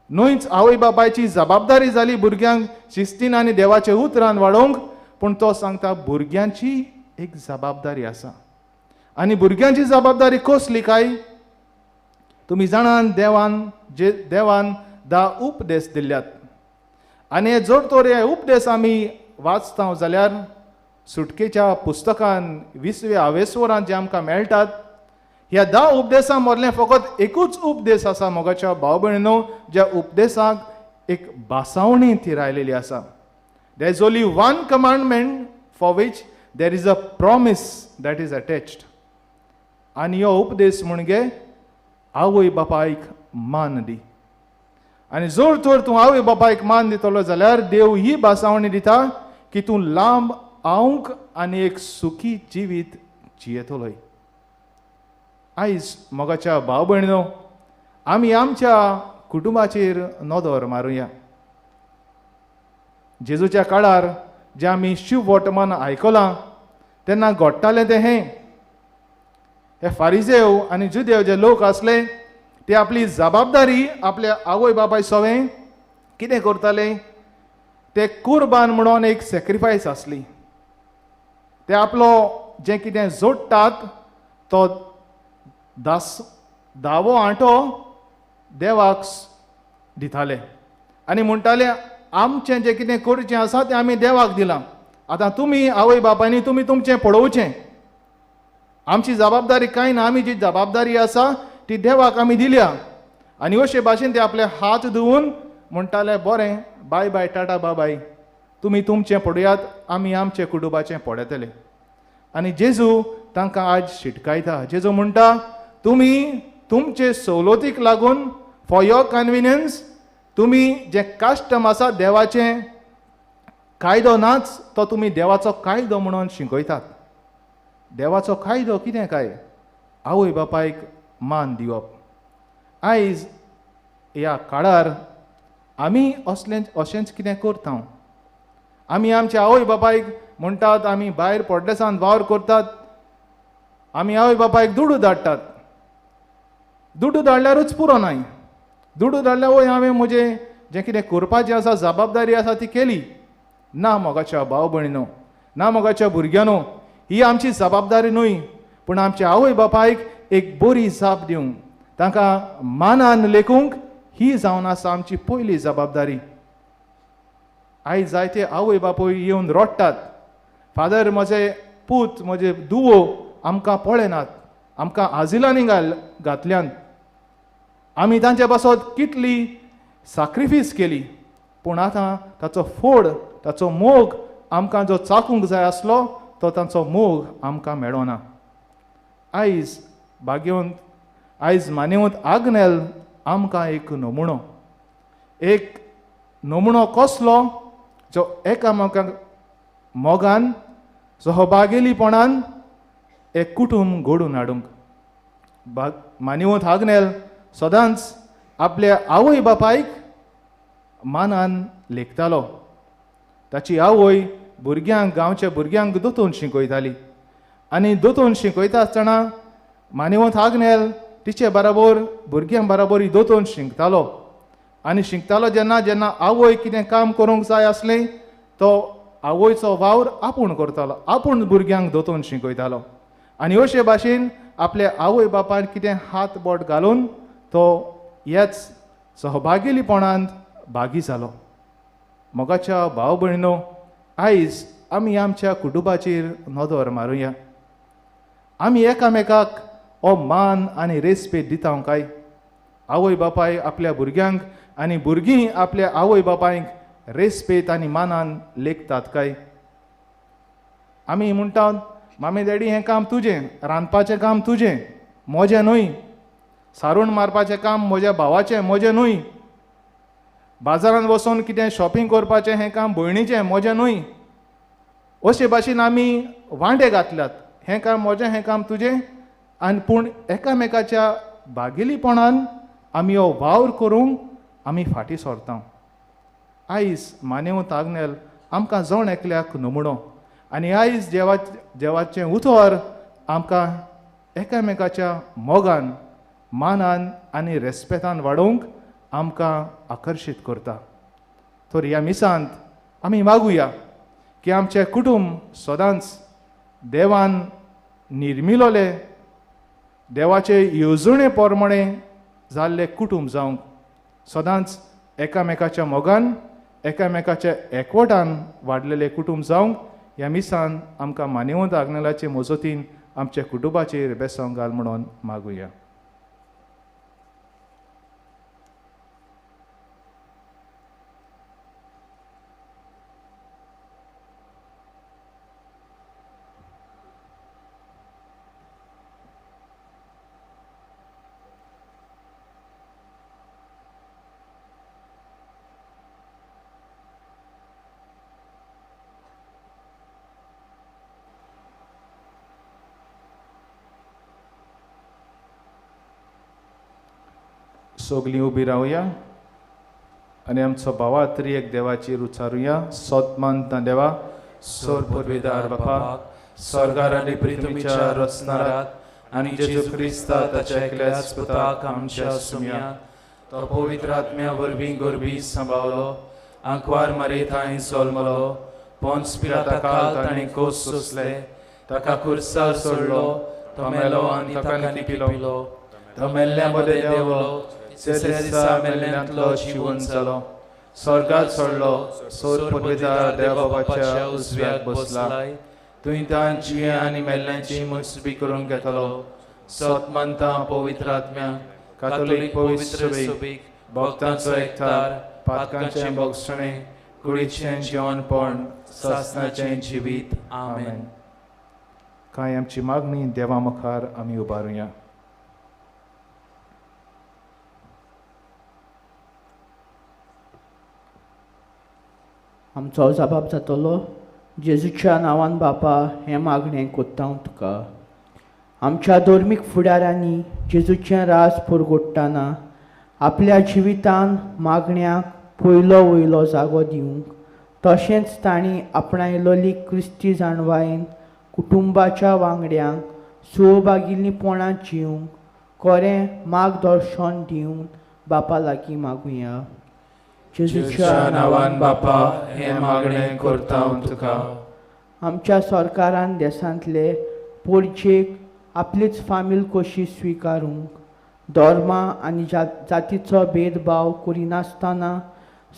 न्हयच आवय बापायची जबाबदारी जाली भुरग्यांक शिस्तीन आनी देवाच्या उतरान वाडोवंक, पूण तो सांगता भुरग्यांची एक जबाबदारी आसा. आनी भुरग्यांची जबाबदारी कसली काय? तुमी जाणान देवान जे देवान 10 उपदेश दिल्यात आनी हे जर तर हे उपदेश आमी वाचता जाल्यार सुटकेच्या पुस्तकान 20व्या आवेस्वरान जे आमकां मेळटात, ह्या 10 उपदेसां मदलें फकत एकूच उपदेश आसा मोगाच्या भाव भयणीनो, ज्या उपदेसाक एक भासावणी थिरायलेली आसा. There is only one commandment for which there is a promise that is attached. आनी हो उपदेश म्हणजे आवय बापायक मान दी. आनी जर तर तूं आवय बापायक मान दितलो जाल्यार देव ही भासावणी दिता की तूं लांब आवंक आनी एक सुखी जिवीत जियेतलोय. आयज मोगाच्या भाव भयणीनो, आमी आमच्या कुटुंबाचेर नदर मारुया. जेजूच्या काळार जें आमी शिव वर्तमान आयकलां तेन्ना घडटालें तें हें, हे फारिजेव आनी जुदेव जे लोक आसले ते आपली जबाबदारी आपल्या आवय बापाय सवें कितें करताले, ते कुर्बान म्हणून एक सॅक्रिफायस आसली. ते आपलो जें कितें जोडटात तो धावो आंटो देवाक दिताले आनी म्हणटाले आमचें जें कितें करचें आसा तें आमी देवाक दिलां, आतां तुमी आवय बापायनी तुमी तुमचें पळोवचें, आमची जबाबदारी कांय ना, आमी जी जबाबदारी आसा ती देवाक आमी दिल्या. आनी अशे भाशेन ते आपले हात धुवून म्हणटाले बरें बाय बाय टाटा बाबाय, तुमी तुमचें पळयात, आमी आमचें कुटुंबाचें पळयतले. आनी जेजू तांकां आज शिटकायता. जेजू म्हणटा तुमी तुमचे सवलतीक लागून फॉर your convenience तुमी जें कस्टम आसा देवाचें कायदो नाच तो तुमी देवाचो कायदो म्हणून शिकयतात. देवाचो कायदो कितें काय? आवय बापायक मान दिवप. आयज ह्या काळार आमी असलें अशेंच कितें करता. आमी आमच्या आवय बापायक म्हणटात आमी भायर परदेसांत वावर करतात, आमी आवय बापायक दुडू धाडटात. दुडू धाडल्यारूच पुरो नाय, दुडू धाडल्यार वय हांवें म्हजें जें कितें करपाचें आसा जबाबदारी आसा ती केली ना. मोगाच्या भाव भयणीनो, ना मोगाच्या भुरग्यांनो, ही आमची जबाबदारी न्हय, पूण आमच्या आवय बापायक एक बरी जाप दिवंक, तांकां मानान लेखूंक ही जावन आसा आमची पयली जबाबदारी. आयज जायते आवय बापूय येवन रडटात, फादर म्हजे पूत म्हजे दुवो आमकां पळयनात, आमकां आजिलांनी घातल्यान, आमी तांचे पासत कितली साक्रिफीस केली, पूण आतां ताचो फोड ताचो मोग आमकां जो चाकूंक जाय आसलो तो तांचो मोग आमकां मेळना. आयज भाग्यवंत आयज मानेवंत आग्नेल आमकां एक नमुणो, एक नमुणो कसलो जो एकामेकांक मोगान सहभागेलीपणान एक कुटुंब घडोवन हाडूंक. मानेवंत आग्नेल सदांच आपल्या आवय बापायक मानान लेखतालो. ताची आवय भुरग्यांक गांवच्या भुरग्यांक दोतोन शिकयताली आनी दोतोन शिकयता आसतना मानेवंत आग्नेल तिचे बराबर भुरग्यां बराबर दोतोन शिकतालो. आनी शिकतालो जेन्ना जेन्ना आवय कितें काम करूंक जाय आसलें तो आवयचो वावर आपूण करतालो, आपूण भुरग्यांक दोतोन शिकयतालो. आनी अशे भाशेन आपल्या आवय बापायन कितें हात बोट घालून तो ह्याच सहभागीपणांत भागी जालो. मोगाच्या भाव भयणीनो, आयज आमी आमच्या कुटुंबाचेर नदर मारुया. आमी एकामेकाक हो मान आनी रेस्पेद दिता काय? आवय बापाय आपल्या भुरग्यांक आनी भुरगीं आपल्या आवय बापायक रेस्पेद आनी मानान लेखतात काय? आमी म्हणटात मामी डॅडी हें काम तुजें, रांदपाचें काम तुजें, म्हजें न्हय, सारून मारपाचें काम म्हज्या भावाचें, म्हजें न्हय, बाजारांत वचून कितें शॉपिंग करपाचें हें काम भयणीचें, म्हजें न्हय. अशे भाशेन आमी वांटे घातल्यात, हें काम म्हजें हें काम तुजें. आनी पूण एकामेकाच्या भागेलीपणान आमी हो वावर करूंक आमी फाटीं सरता. आयज मानेवंत आग्नेल आमकां जण एकल्याक नमुणो आनी आयज देवाचें उतर आमकां एकामेकाच्या मोगान मानान आनी रेस्पेतान वाडोवंक आमकां आकर्शीत करता. तर ह्या मिसांत आमी मागुया की आमचें कुटुंब सदांच देवान निर्मिलोले देवाचे येवजणे प्रमाणे जाल्लें कुटुंब जावंक सदांच एकामेकाच्या मोगान एकामेकाच्या एकवटान वाडलेलें कुटुंब जावंक ह्या मिसान आमकां मानेवंत आग्नेलाचे मजतीन आमच्या कुटुंबाचेर बेसोंक घाल म्हणून मागुया. सगलीं उबी रावया आनी आमचो भावा त्रिएक देवाचेर उच्चारुया. सोत मानता देवा, सोर पुर्वेदार बापाक, स्वर्गार आनी पृथ्वीच्या रचणाराक आनी जेजू क्रिस्ता ताच्या एकल्याच पुताक आमच्या सुम्या, तो पवित्र आत्म्या वरवीं गोरबी सांबावलो, आंकवार मारे थंय जल्मलो, पोन्स पिलाता काल ताणें कोस सोंसले, ताका खुर्सार सोडलो, तो मेलो आनी ताका लिपिलो, तो मेल्ल्या मदें देंवलो, तिसऱ्या दिसा मेल्ल्यांतलो जिवन जालो, स्वर्गात चडलो, सोर पुर्वेदार देव बाबाच्या उजव्याक बसलाय, तुवें तान जिव्या आनी मेल्ल्यांची मुसबी करूंक घेतलो. सत मानता पवित्र आत्म्या, कातोलीक पवित्र सभेक, भक्तांचो एकठार, पातकांचें भोगसणें, कुडीचें जिवनपण, सासणाचें जिवीत. आमेन. कांय आमची मागणी देवा मुखार आमी उबारुया. आमचो जबाब जातलो जेजूच्या नांवान बापा हें मागणें कोत्ता हांव तुका. आमच्या धर्मीक फुडाऱ्यांनी जेजूचें राज पुरगोडटना आपल्या जिवितान मागण्याक पयलो वयलो जागो दिवंक, तशेंच तांणी आपणायलोली क्रिस्ती जाणवायेन कुटुंबाच्या वांगड्यांक सहभागिल्लीपणां जिवंक कोरें मार्गदर्शन दिवन बापा लागीं मागुया. जेजूच्या नांवान बापा हें मागणें करता हांव तुका. आमच्या सरकारान देशांतले पोरचेक आपलीच फामील कशी स्विकारूंक, धर्मा आनी जातीचो भेदभाव करिनासतना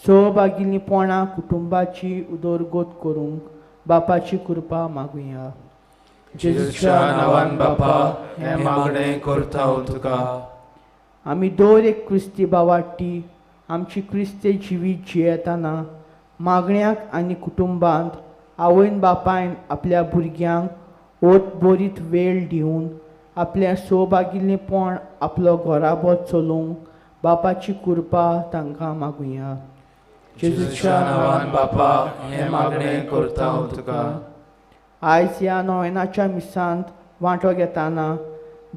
सहभागिल्लीपणां कुटुंबाची उदरगत करूंक बापाची कृपा मागुया. जेजूच्या नांवान बापा हें मागणें करता हांव तुका. आमी दर एक क्रिस्ती भावाटी आमची क्रिस्ती जिवीत जियेतना मागण्याक आनी कुटुंबांत आवयन बापायन आपल्या भुरग्यांक ओत बरीत वेळ दिवन आपलें सहभागिल्लेपण आपलो घराबो चलोवंक बापाची कृपा तांकां मागुया. जेजूच्या नांवान बापा हें मागणें करता हांव तुका. आयज ह्या नोवेनाच्या मिसांत वांटो घेतना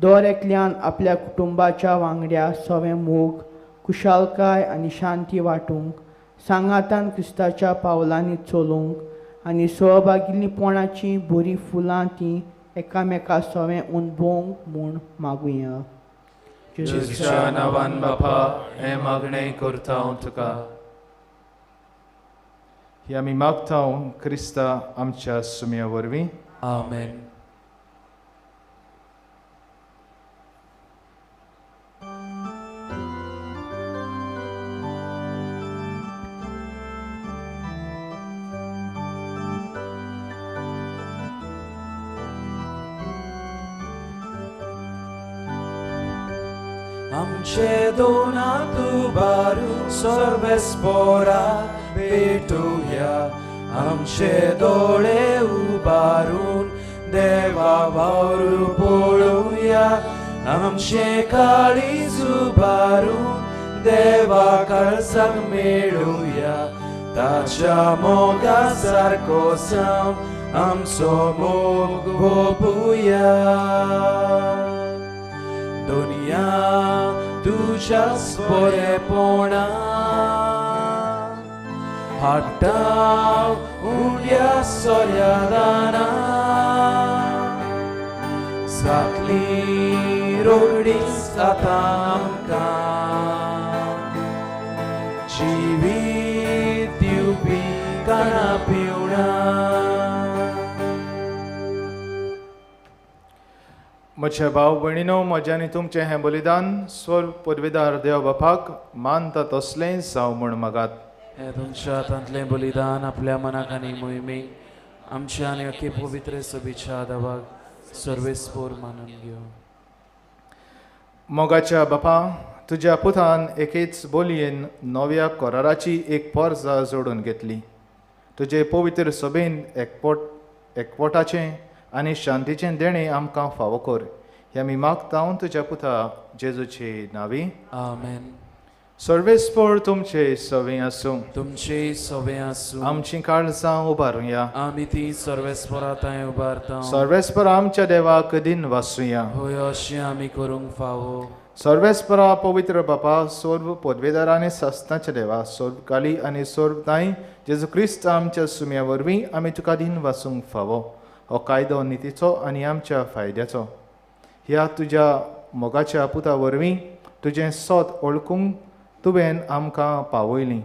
दर एकल्यान आपल्या कुटुंबाच्या वांगड्या सवें मोग, कुशालकाय आनी शांती वांटूंक, सांगातान क्रिस्ताच्या पावलांनी चलोवंक आनी सहभागिल्लीपणाचीं बरीं फुलां तीं एकामेका सवें अणभवंक म्हूण मागुया. जेजूच्या नांवान बापा हें मागणें करता हांव तुका. ही आमी मागता क्रिस्ता आमच्या सुम्या वरवीं. आमेन. आमचे दोन हात उबारू सर्वेस्पोरा भेटुया, आमचे दोळे उबारून देवा वावर पळोवया, आमचे काळीज उबारून देवा काळजाक मेळुया, ताच्या मोगा सारको जावन आमचो मोग वोपुया. दुनिया तुज्याच बरेपणा हाडटा उण्या सोऱ्यादाना, जातली रोगडीच आतां आमकां जिवीत दिवपी काणा पिवणा. म्हज्या भाव भयणीनो, म्हज्या आनी तुमचें हें बलिदान स्वर पदवेदार देव बापाक मानता तसलें जावं म्हूण मागात. हें तुमच्या हातांतलें बलिदान आपल्या मनाक आनी मोहिमेक आमच्या आनी अखे पवित्र सभेच्या देवाक सर्वेस्पोर मानून घेवं. मोगाच्या बापा, तुज्या पुतान एकेच बोलयेन नव्या कराराची एक पोरजा जोडून घेतली. तुजे पवित्र सभेन एकवटाचें आनी शांतीचें देणें आमकां फावो कर, हें आमी मागता तुज्या पुता जेजूचे नांवी. आमेन. सर्वेस्पोर तुमचे सवे आसूं. तुमचे सवे आसूं. आमची काळजां उबारुया. आमी ती सर्वेस्पोरा थंय उबारता. सर्वेस्पोर आमच्या देवाक दिन वासुया. होय, अशें आमी करूंक फावो. सर्वेस्परा पवित्र बापा, सर्व पदवेदार आनी सस्ताच्या देवा, सर्व काली आनी सर्व ताई जेजू क्रिस्त आमच्या सुम्या वरवीं आमी तुका दिन वासूंक फावो. हो कायदो नितीचो आनी आमच्या फायद्याचो. ह्या तुज्या मोगाच्या पुता वरवीं तुजें सोत ओळखूंक तुवें आमकां पावयली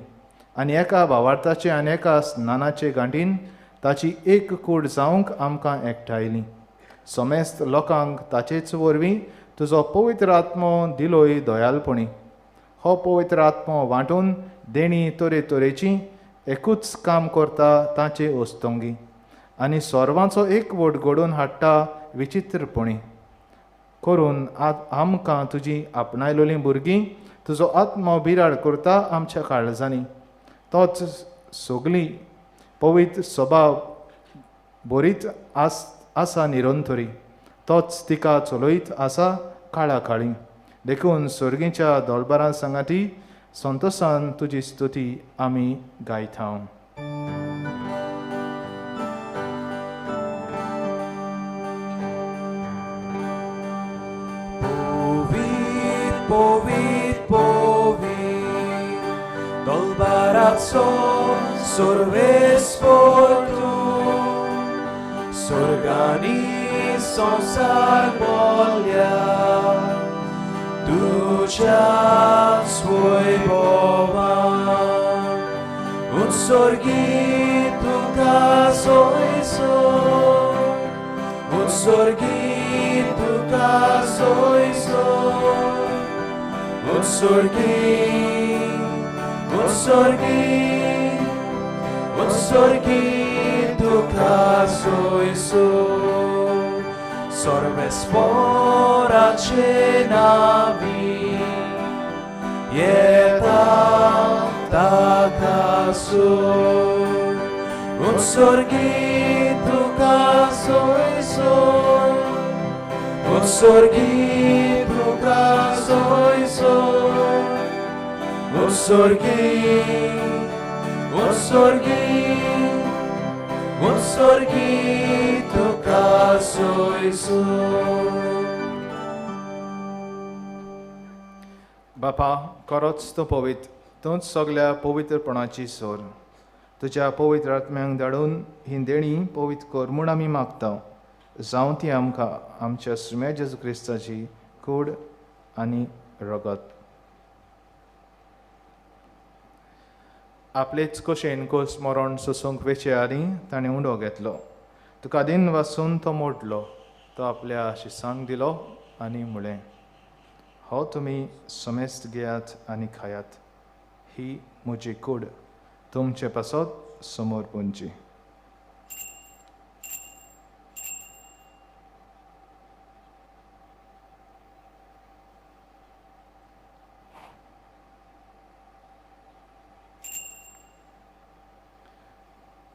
आनी एका भावार्थाचे आनी एका स्नानाचे गांठीन ताची एक कूड जावंक आमकां एकठांयली. समेस्त लोकांक ताचेच वरवीं तुजो पवित्र आत्मो दिलोय दयालपणी. हो पवित्र आत्मो वांटून देणी तरेतरेची एकूच काम करता ताचे ओस्तोंगी आनी सर्वांचो एकवट घडोवन हाडटा विचित्रपणी. करून आमकां तुजी आपणायलोलीं भुरगीं तुजो आत्मो बिराड करता आमच्या काळजांनी. तोच सगळी पवित्र स्वभाव बरीच आसा निरंतरी, तोच तिका चलयत आसा काळा काळी. देखून सर्गीच्या दोलबारां सांगाती संतोसान तुजी स्तुती आमी गायता. Povit, povit, dolbarazzo sorvespor tu, sorgani sonsar bolja, ducia svoj bovan, un sorgito caso iso, un sorgito caso iso. Un sorghi, un sorghi, un sorghi tu caso iso, sorves fora cenavi, ieta ta caso. Un sorghi tu caso iso, un sorghi tu caso iso, un sorghi, un sorghi, un sorghi tu caso iso. बापा, खरोच तूं पवित्र, तूंच सगल्या पवित्रपणाची सोर. तुज्या पवित्र आत्म्यांक धाडून ही देणी पवित्र कर म्हूण आमी मागता. जावं ती आमकां आमच्या सुम्या जेजू क्रिस्ताची कूड आनी रगत. आपलेच कशेन कोस मरण सोसूंक वेचे आदीं ताणें उंडो घेतलो. तुका दिन वासून तो मोडलो, तो आपल्या शिसांक दिलो आनी म्हळें, हो तुमी समेस्त घेयात आनी खायात, ही म्हजी कूड तुमचे पासत समोर पुंची.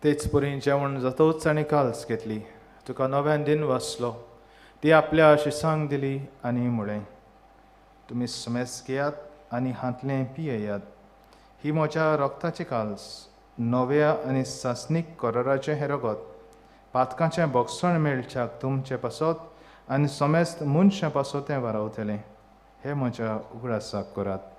तेच परी जेवण जातोच आनी काल्स घेतली, तुका नव्यान दिन वाचलो, ती आपल्या शिसांक दिली आनी म्हळें, तुमी समेस्त घेयात आनी हांतलें पियेयात, ही म्हज्या रक्ताची काल्स, नव्या आनी सासणीक कराराचें हें रगत, पातकांचें बोगसण मेळच्याक तुमचे पासत आनी समेस्त मनशां पासत तें वारावतलें. हें म्हज्या उगडासाक करात.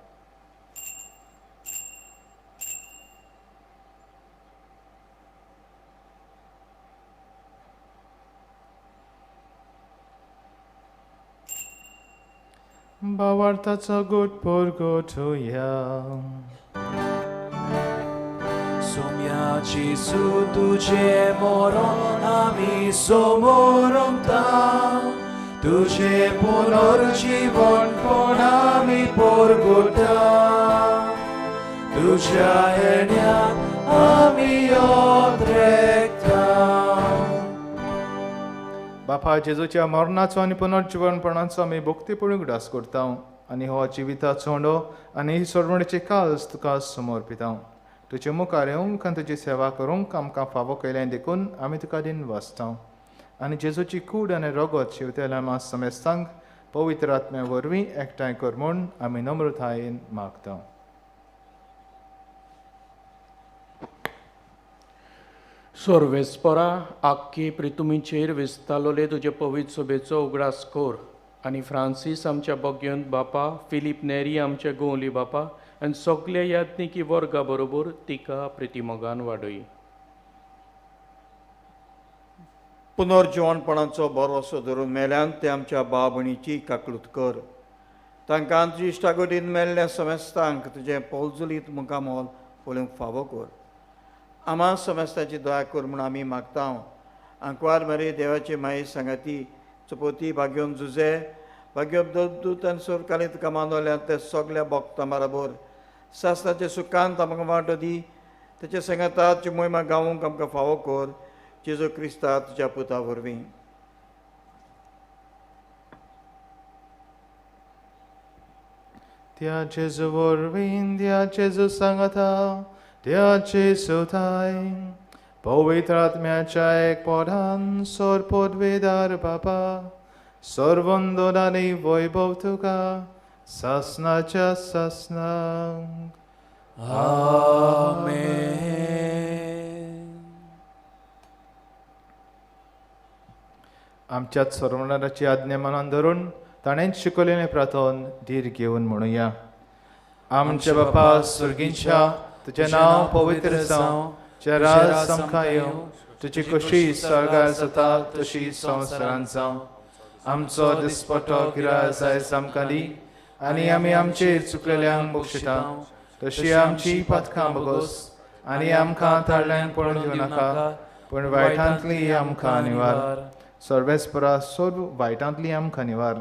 भावार्थाचो गोट परगटुया. Sommia Gesù तुझे moron आमी समोरमता, तुझे पुनर्जीवन पण आमी परगटा, तुझ्या येण्याक आमी ओद्रेकता. बापा, जेजूच्या मरणाचो आनी पुनर्जीवनपणाचो आमी भक्तीपूर्ण उगडास करता आनी हो जिविताचो उंडो आनी ही सोडवणेची काल्स तुका समर्पिता. तुजे मुखार येवंक आनी तुजी सेवा करूंक आमकां फावो केलें देखून आमी तुका दिन वाचता आनी जेजूची कूड आनी रगत शिवतेल्या आमा समेस्तांक पवित्र आत्म्या वरवीं एकठांय कर म्हूण आमी नम्रतायेन मागता. सोर्वेस्परा आख्खी प्रितुमीचेर विस्तालोले तुजे पवित्र सोबेचो उगडास कोर आनी फ्रांसीस आमच्या बग्योंत बापा, फिलीप नेरी आमच्या गोवली बापा आनी सगल्या याज्ञिकी वर्गा बरोबर तिका प्रितिमोगान वाडय. पुनर्जिवनपणाचो भरोसो धरून मेल्यान ते आमच्या भाव भयणीची काकळूत कर. तांकां तुजी इश्टागतीन मेल्ल्या समेस्तांक तुजें पोलजुलीत मुखामोल पळोवंक फावो कर. आमा समेस्ताची दया कर म्हूण आमी मागता. आंकवार मरे देवाचे माये सांगाती चपोती भाग्योन जुजे भाग्योब दूत आनी सोरकाली तुका मानवल्या ते सगल्या भोगता बराबर सासणाचें सुखांत आमकां वांटो दी तेच्या सांगाताची मोहिमा गावूंक आमकां फावो कर जेजू क्रिस्ता तुज्या पुता वरवीं. त्या जेजू वरवीं, त्या जेजू सांगाता, त्या जेजू थाय पवित्र आत्म्याच्या एकपणान सोर पदवेदार बापा सर्वंदन आनी वैभव तुका सासणाच्या सासणाक. आमेन. आमच्याच सर्वणाराची आज्ञा मनान धरून ताणें शिकवलेलें प्रार्थन धीर घेवन म्हणुया. आमच्या बापा सुर्गींच्या, तुजें नांव पवित्र जावं, तुजें राज आमकां येवं, तुजी खोशी स्वर्गार जाता तशी संवसारांत जावं. आमचो दिसपटो गिरास आयज आमकां दी आनी आमी आमचेर चुकलेल्यांक बक्षिता तशी आमची पातकां बगोस आनी आमकां ताळ्यांक पळोवन दिवं नाका, पूण वायटांतली आमकां निवार. सर्वेस्परा सर्व वायटांतली आमकां निवार.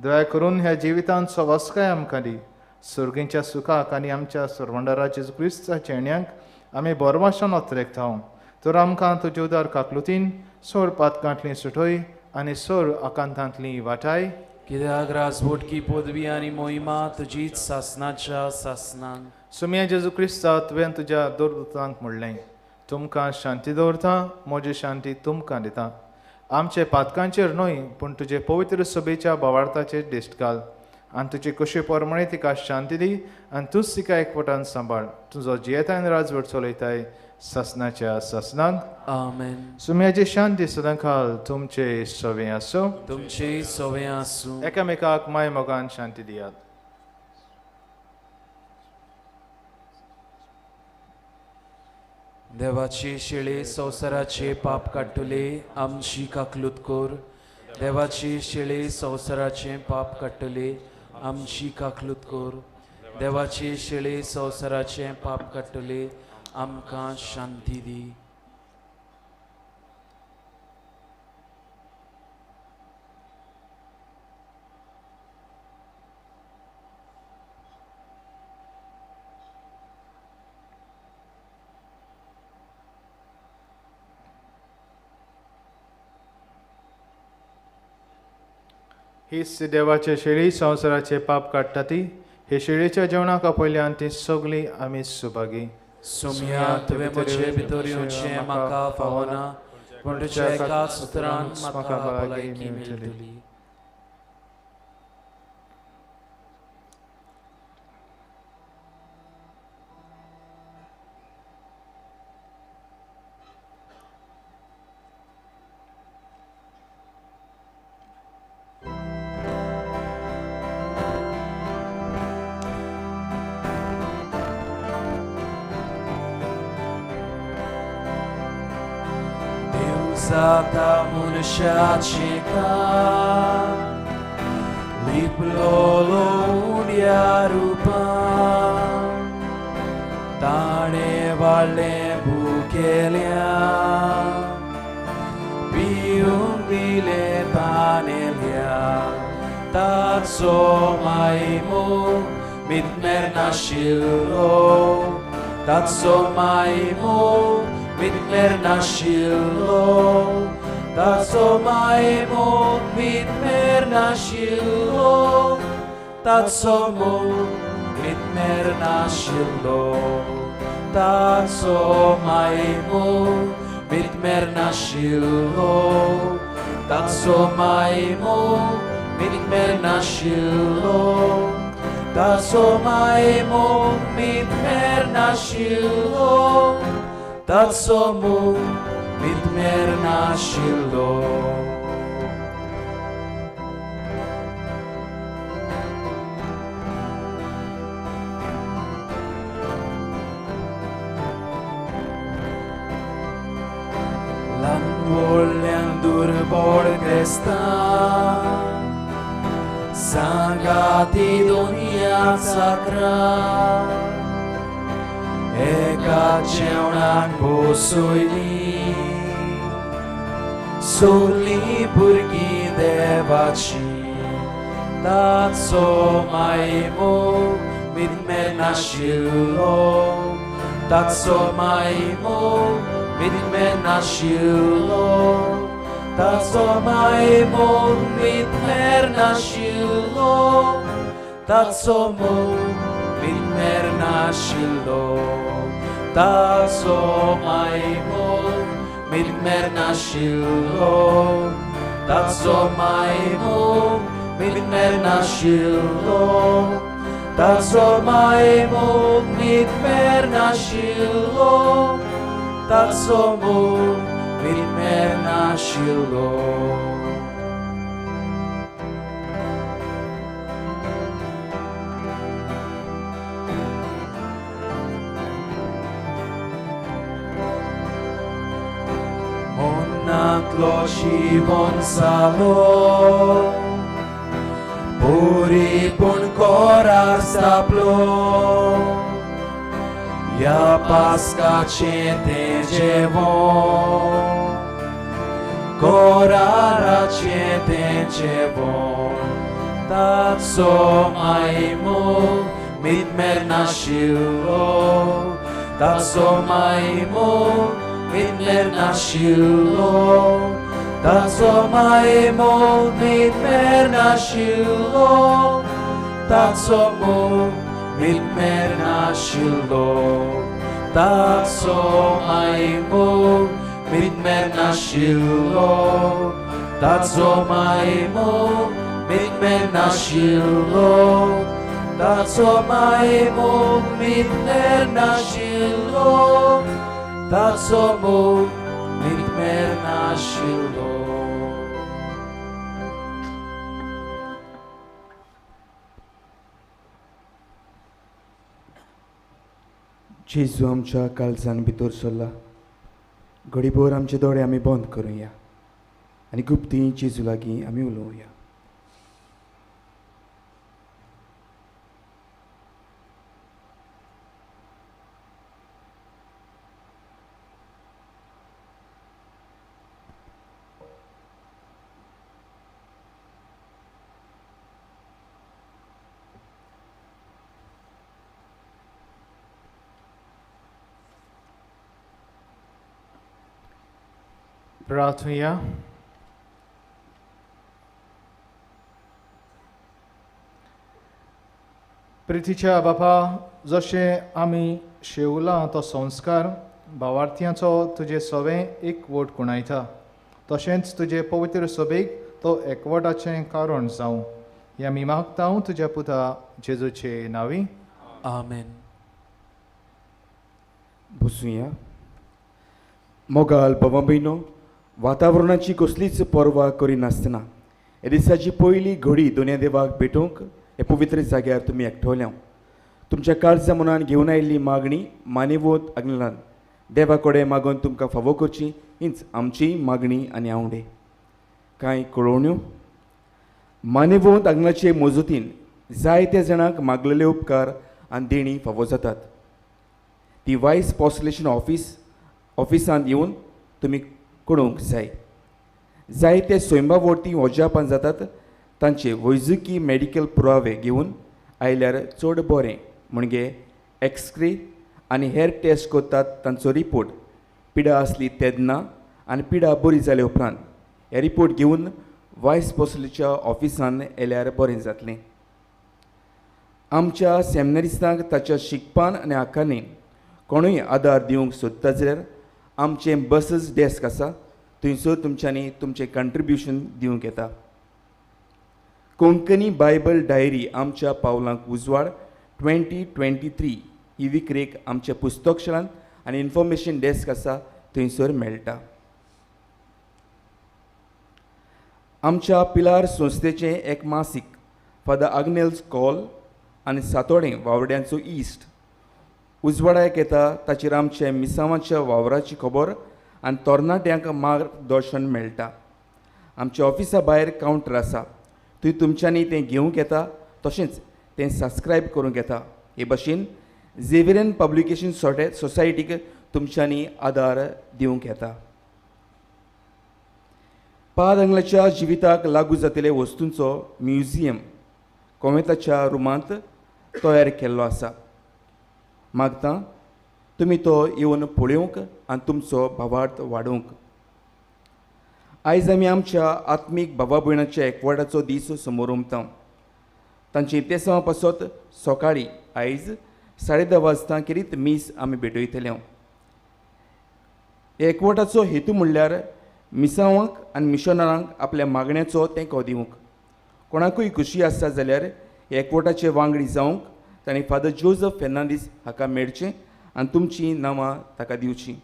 दया करून ह्या जिवितांत सवासकाय आमकां दी. सुर्गींच्या सुखाक आनी आमच्या सर्वंडरा जेजू क्रिस्ताच्या येण्याक आमी बोरवाशान अत्रेकता. तर आमकां तुजे उदार काकलुतीन सोर पातकांतली सुटय आनी सोर आकांतांतली वाटाय. कित्याक राजवटकी पदवी आनी मोहिमा तुजीच सासणाच्या सासणाक. सुमिया जेजू क्रिस्ता, तुवें तुज्या दुर्दूतांक म्हणलें, तुमकां शांती दवरता, म्हजी शांती तुमकां दिता. आमचे पातकांचेर न्हय पूण तुजे पवित्र सभेच्या भावार्थाचेर दिश्ट घाल आनी तुजे कशी प्रमाणे तिका शांती दी आनी तूंच तिका एकवटान सांबाळ. तुजो जियेताय राजवट चलयताय सासणाच्या सासणाक. आमेन. सुम्याची शांती सदांकाल तुमचे सवे आसूं. तुमचे सवे आसूं. एकामेकाक माय मोगान शांती दियात. देवाची शिळे संवसाराचे पाप काडटले आमची काकलूत कर. देवाची शिळे संवसाराचे पाप काडटले आमची काकलूत कर. देवाची शिळे संवसाराचे पाप काडटले आमकां शांती दी. हीच देवाचे शेळी संवसाराचे पाप काडटा ती. हे शेळीच्या जेवणाक आपयल्यान ती सगळी आमी सुभागी. सोम्या, तुवें म्हजे भितर येवचें म्हाका फावना, पूण तुज्या एका सुत्रान म्हाका भलायकी मेळटली. जाता मनशाचें काम लिपलोलो उड्या रुपान ताणें वाडलें भुकेल्या पिवंक दिलें तानेल्या ताचो मायमो मितमेर नाशिल्लो ताचो मायमो mitmer nashillo taso maimo mitmer nashillo taso mo mitmer nashillo taso maimo mitmer nashillo taso maimo mitmer nashillo taso maimo mitmer nashillo Tatsomu mitmer nashillo. Lan volyan durbor krestan sangati dunya sakra एका जेवणाक बसयली सगलीं भुरगीं देवाची ताचो मायमो मिदमेर नाशिल्लो ताचो मायमो मिदमेर नाशिल्लो ताचो मायमो मिदमेर नाशिल्लो ताचो मोग मिदमेर नाशिल्लो ताचो मायमो मिदमेर नाशिल्लो ताचो मायमो मिदमेर नाशिल्लो ताचो मायमो मिदमेर नाशिल्लो ताचो मोग मिदमेर नाशिल्लो. मोन्नांतलो शिवोन जालो परिपूर्ण कोरार स्थापलो ह्या पास्काचें तें जेवण कोराराचें तें जेवण ताचो मायमो मिदमेर नाशिल्लो ताचो मायमो मिदमेर नाशिल्लो ताचो मायमो मिदमेर नाशिल्लो ताचो मोग मिदमेर नाशिल्लो ताचो मायमो मिदमेर नाशिल्लो ताचो मायमो मिदमेर नाशिल्लो ताचो मायमो मिदमेर नाशिल्लो ताचो मोग मिदमेर नाशिल्लो. जेजू आमच्या काळजान भितर सरला. घडीभर आमचे दोळे आमी बंद करुया आनी गुप्ती जेजू लागीं आमी उलोवया. प्रार्थुया. प्रितीच्या बापा, जशें आमी शेवला तो संस्कार भावार्थ्यांचो तुजे सवें एकवट खुणायता, तशेंच तुजे पवित्र सभेक तो एकवटाचें कारण जावं. ह्या आमी मागता तुज्या पुता जेजूचे नांवी. आमेन. बसुया. मोगाल बाबा भयणो, वातावरणाची कसलीच पर्वा करिनासतना हे दिसाची पयली घडी दोनया देवाक भेटोवंक हे पवित्र जाग्यार तुमी एकठवल्या. तुमच्या काळजा मनान घेवन आयिल्ली मागणी मानेवत आग्नेलान देवा कडेन मागून तुमकां फावो करची हीच आमची मागणी आनी आवडे. कांय कळोवण्यो. मानेवत आग्नेलाचे मजतीन जायत्या जाणांक मागलेले उपकार आनी देणी फावो जातात. ती वायस पॉस्टलेशन ऑफिसांत येवन तुमी कळोवंक जाय. जायते स्वयंबा वजापान जातात तांचे वैजकी मेडिकल पुरावे घेवन आयल्यार चड बरें. म्हणजे एक्सरे आनी हेर टेस्ट करतात तांचो रिपोर्ट पिडा आसली तेन्ना आनी पिडा बरी जाले उपरांत हे रिपोर्ट घेवन वायस पोस्टलीच्या ऑफिसान येयल्यार बरें जातलें. आमच्या सेमिनारिस्तांक ताच्या शिकपान आनी आकारांनी कोणूय आदार दिवंक सोदता जाल्यार आमचें बसीस डेस्क आसा, थंयसर तुमच्यांनी तुमचें कंट्रिब्युशन दिवंक येता. कोंकणी बायबल डायरी आमच्या पावलांक उजवाड 2023 ही विक्रेक आमच्या पुस्तकशाळांत आनी इन्फॉर्मेशन डेस्क आसा थंयसर मेळटा. आमच्या पिलार संस्थेचें एक मासीक फादर आग्नेल्स कॉल आनी सातोडें वावड्यांचो इश्ट उजवाडाक येता. ताचेर आमच्या मिसांवाच्या वावराची खबर आनी तरणाट्यांक मार्गदर्शन मेळटा. आमच्या ऑफिसा भायर कावंटर आसा, थंय तुमच्यांनी तें घेवंक येता, तशेंच तें सबस्क्रायब करूंक येता. हे भशेन झेवियरन पब्लिकेशन सोसायटीक तुमच्यांनी आदार दिवंक येता. पाद आंगलाच्या जिविताक लागू जातले वस्तूंचो म्युझियम कोवेंताच्या रुमांत तयार केल्लो आसा. मागता तुमी तो येवन पळोवंक आनी तुमचो भावार्थ वाडोवंक. आयज आमी आमच्या आत्मीक भावा भयणाच्या एकवटाचो दीस समोर उमता. तांची इतिहासां पासत सकाळी आयज 10:30 वाजता खेरीत मीस आमी भेटयतले. एकवटाचो हेतू म्हणल्यार मिसावांक आनी मिशनरांक आपल्या मागण्याचो तेंको दिवंक. कोणाकूय खुशी आसा जाल्यार एकवटाचे वांगडी जावंक तांणी फादर जोजफ फेर्नांदीस हाका मेळचें आनी तुमचीं नांवां ताका दिवचीं.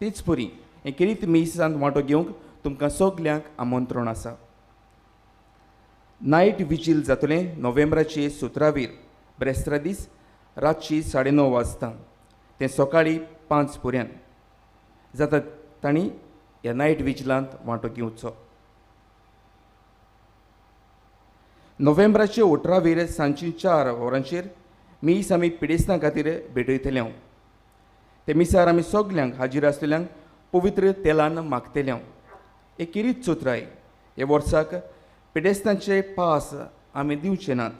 तेच परी हें खेरीत मिसांत वांटो घेवंक तुमकां सगल्यांक आमंत्रण आसा. नायट विजील जातलें नोव्हेंबराचे 17 ब्रेस्तारा दीस रातची 9:30 वाजता तें सकाळीं 5 पर्यंत जाता. तांणी ह्या नायट विजिलांत वांटो घेवचो. नोव्हेंबराचे 18 सांजची 4 वरांचेर मीस आमी पिडेस्तां खातीर भेटयतले. ते मिसार आमी सगल्यांक हाजीर आसलेल्यांक पवित्र तेलान मागतले. एक खेरीत चतुराय हे वर्साक पिडेस्तांचे पास आमी दिवचे नात.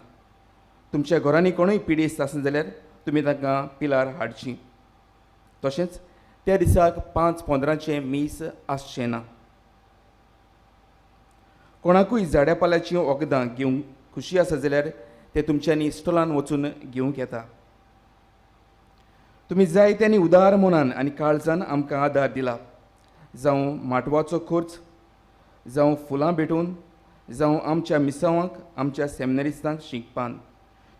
तुमच्या घरांनी कोणूय पिडेस्त आसत जाल्यार तुमी तांकां पिलार हाडची. तशेंच त्या दिसाक 5:15 मीस आसचें ना. कोणाकूय झाड्या पाल्याचीं वखदां घेवंक खुशी आसा जाल्यार ते तुमच्यांनी स्टॉलान वचून घेवंक येता. तुमी जाय त्यांनी उदार मनान आनी काळजान आमकां आदार दिला. जावं माटवाचो खर्च, जावं फुलां भेटोवन, जावं आमच्या मिसावांक आमच्या सेमिनारिस्तांक शिकपान.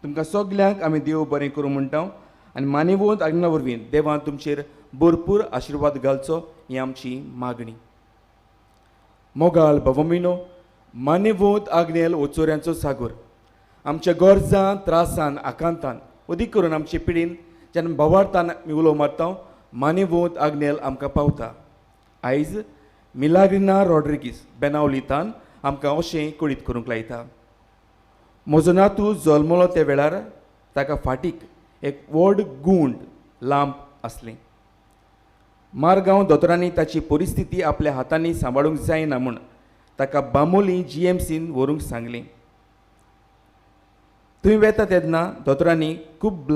तुमकां सगल्यांक आमी देव बरें करूं म्हणटा आनी मानेवंत आज्ञा वरवीं देवान तुमचेर भरपूर आशिर्वाद घालचो ही आमची मागणी. मोगाल भवमिनो मानेवंत आग्नेल ओचोऱ्यांचो सागोर आमच्या गरजान त्रासान आकांतान अदीक करून आमचे पिडीन जेन्ना भावार्थान आमी उलो मारता मानेवंत आग्नेल आमकां पावता. आयज मिलाग्रिना रॉड्रिगीस बेनावलितान आमकां अशें कळीत करूंक लायता. म्हजो नातू जल्मलो त्या वेळार ताका फाटीक एक व्हड गुंड लांब आसलें. मारगांव दोतोरांनी ताची परिस्थिती आपल्या हातांनी सांबाळूंक जायना म्हूण ताका बांबोली GMCन व्हरूंक सांगलें. थंय वेता तेन्ना दोतोरांनी खूब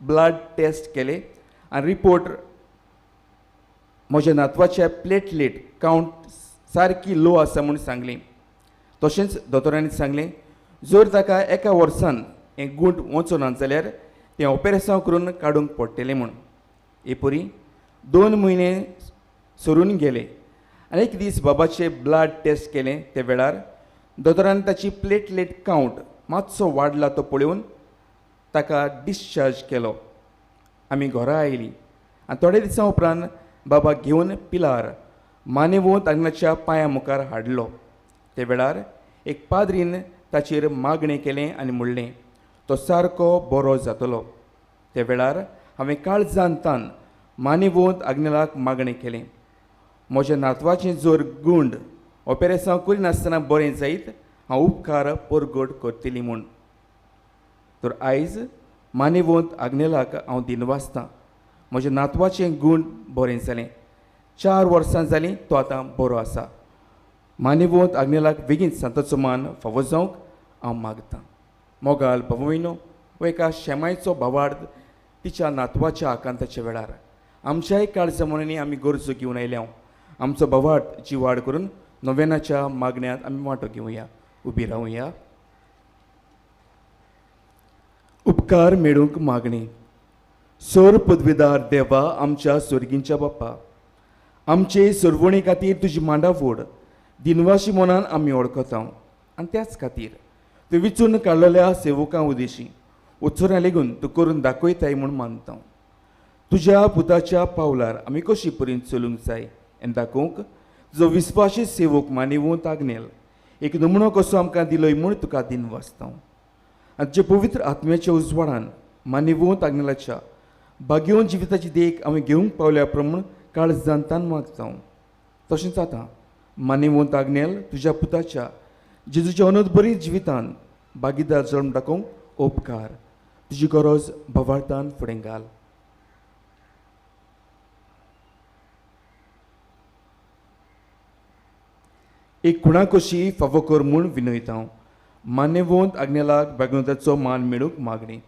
ब्लड टेस्ट केले आनी रिपोर्ट म्हज्या नातवाचे प्लेटलेट कावंट सारकी लो आसा म्हूण सांगलें. तशेंच दोतोरांनी सांगलें जर ताका एका वर्सान हें गुंट वचना जाल्यार तें ऑपरेसांव करून काडूंक पडटलें म्हूण. हे परी 2 म्हयने सरून गेले आनी एक दीस बाबाचे ब्लड टेस्ट केलें. त्या वेळार दोतोरान ताची प्लेटलेट कावंट मातसो वाडला तो पळोवन ताका डिस्चार्ज केलो. आमी घरा आयलीं आनी थोड्या दिसां उपरांत बाबा घेवन पिलार मानेवंत आंगणाच्या पांया मुखार हाडलो. त्या वेळार एक पाद्रीन ताचेर मागणें केलें आनी म्हणलें तो सारको बरो जातलो. त्या वेळार हांवें काळजान तान मानेवंत आग्नेलाक मागणें केलें म्हज्या नातवाचें जर गुंड ऑपेरेसांव करिनासतना बरें जायत हांव उपकार परगट करतली म्हूण. तर आयज मानेवंत आग्नेलाक हांव दिनवासतां. म्हज्या नातवाचें गुण बरें जालें. 4 वर्सां जालीं तो आतां बरो आसा. मानेवंत आग्नेलाक बेगीन सांताचो मान फावो जावंक हांव मागतां. मोगाल भवयनो हो एका शेमायचो भावार्थ तिच्या नातवाच्या आकांताच्या वेळार आमच्याय काळजा मनांनी आमी गरजो घेवन आयल्या. आमचो भावार्थ जिवाड करून नोवेनाच्या मागण्यांत आमी वांटो घेवया. उबी रावया. उपकार मेळूंक मागणी. सोर पदवीदार देवा आमच्या सोर्गींच्या बाप्पा, आमचे सोरवणी खातीर तुजी मांडावड दिनवाशी मनान आमी वळखता आनी त्याच खातीर तूं विचून काडलेल्या सेवकां उदेशी उत्सरां लेगून तूं करून दाखयताय म्हूण मानता. तुज्या पुताच्या पावलार आमी कशी परीन चलूंक जाय हें दाखोवंक तुजो विस्वाशी सेवक मानेवंत आग्नेल एक नमुनो कसो आमकां दिलोय म्हूण तुका दिनवासता. आनी तुज्या पवित्र आत्म्याच्या उजवाडान मानेवंत आग्नेलाच्या भाग्यवंत जिविताची देख आमी घेवंक पावल्या प्रमाण काळजान तान मागता. तशेंच आतां मानेवंत आग्नेल तुज्या पुताच्या जेजूच्या अनोदबरी जिवितान भागीदार जल्म दाखोवंक उपकार तुजी गरज भावार्थान फुडें घाल. एक खुणा कशी फावो कर म्हूण विनयता. मान्यवंत आग्नेलाक भागवताचो मान मेळूंक मागणी.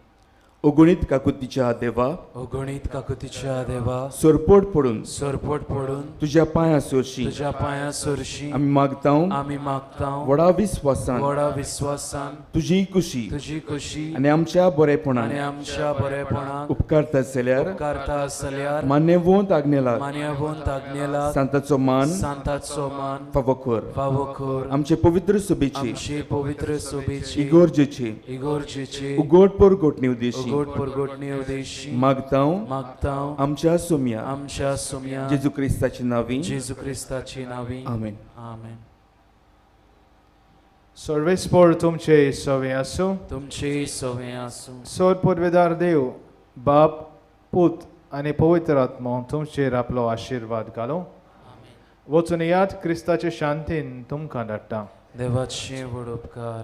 अगणीत काकुतीच्या देवा, अगणीत काकुतीच्या देवा, सरपट पडून, सरपट पडून तुज्या पांयां सरशी, तुज्या पांयां सरशी आमी मागता, आमी मागता व्हडा विस्वासान, व्हडा विस्वासान तुजी कुशी, तुजी कुशी आनी आमच्या बरेपणान, आनी आमच्या बरेपणान उपकारता जाल्यार, उपकारता जाल्यार मान्यवंत आग्नेलाक, मान्यवंत आग्नेलाक सांताचो मान, सांताचो मान फावो कर, फावो कर. आमचे पवित्र सभेची, आमचे पवित्र सभेची, इगोर्जेची, इगोर्जेची उगड परगोटणी उद्देशी, परगोटणी उद्देशी मागता, मागता आमच्या सोम्या, आमच्या सोम्या जेजू क्रिस्ताची नावी, जेजू क्रिस्ताची नावी. आमेन. आमेन. सर्वेस्पोर तुमचे सवे आसूं, तुमचे सवे आसूं. सोर पुर्वेदार देव बाप पूत आनी पवित्र आत्मो तुमचेर आपलो आशिर्वाद घालूं. वचून याद क्रिस्ताचे शांतीन तुमकां धाडटा. देवाचे व्हड उपकार.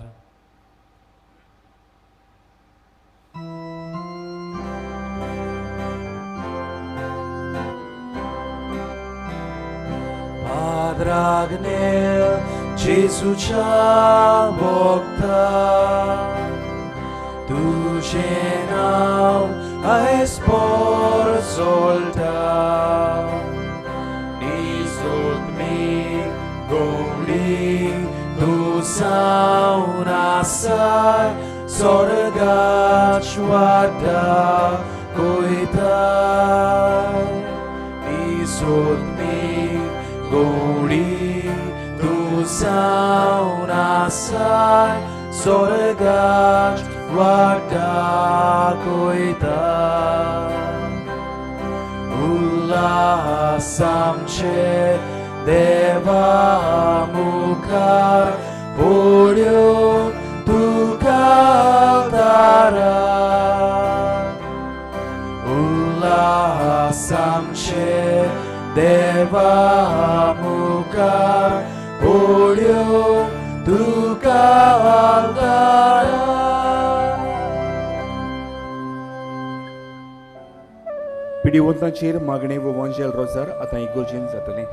Padre Agnel, Gesuच्या भोगता, तुझें नांव आयज पोरजोळटा, निजोतमी गोंवडी तूं जावन आसाय, स्वर्गाच वाटा कोयताय, निजोतमी गोडी तूं जावन आसाय, स्वर्गाच वाटा कोयताय. उल्हास आमचे देवा मुखार पडयो तुका दारा, उल्हास आमचे देवा मुखार पडयो तुका दारा. पिडिवंतांचेर मागणें व वंजेल रोजार आतां इगोर्जेन जातलें.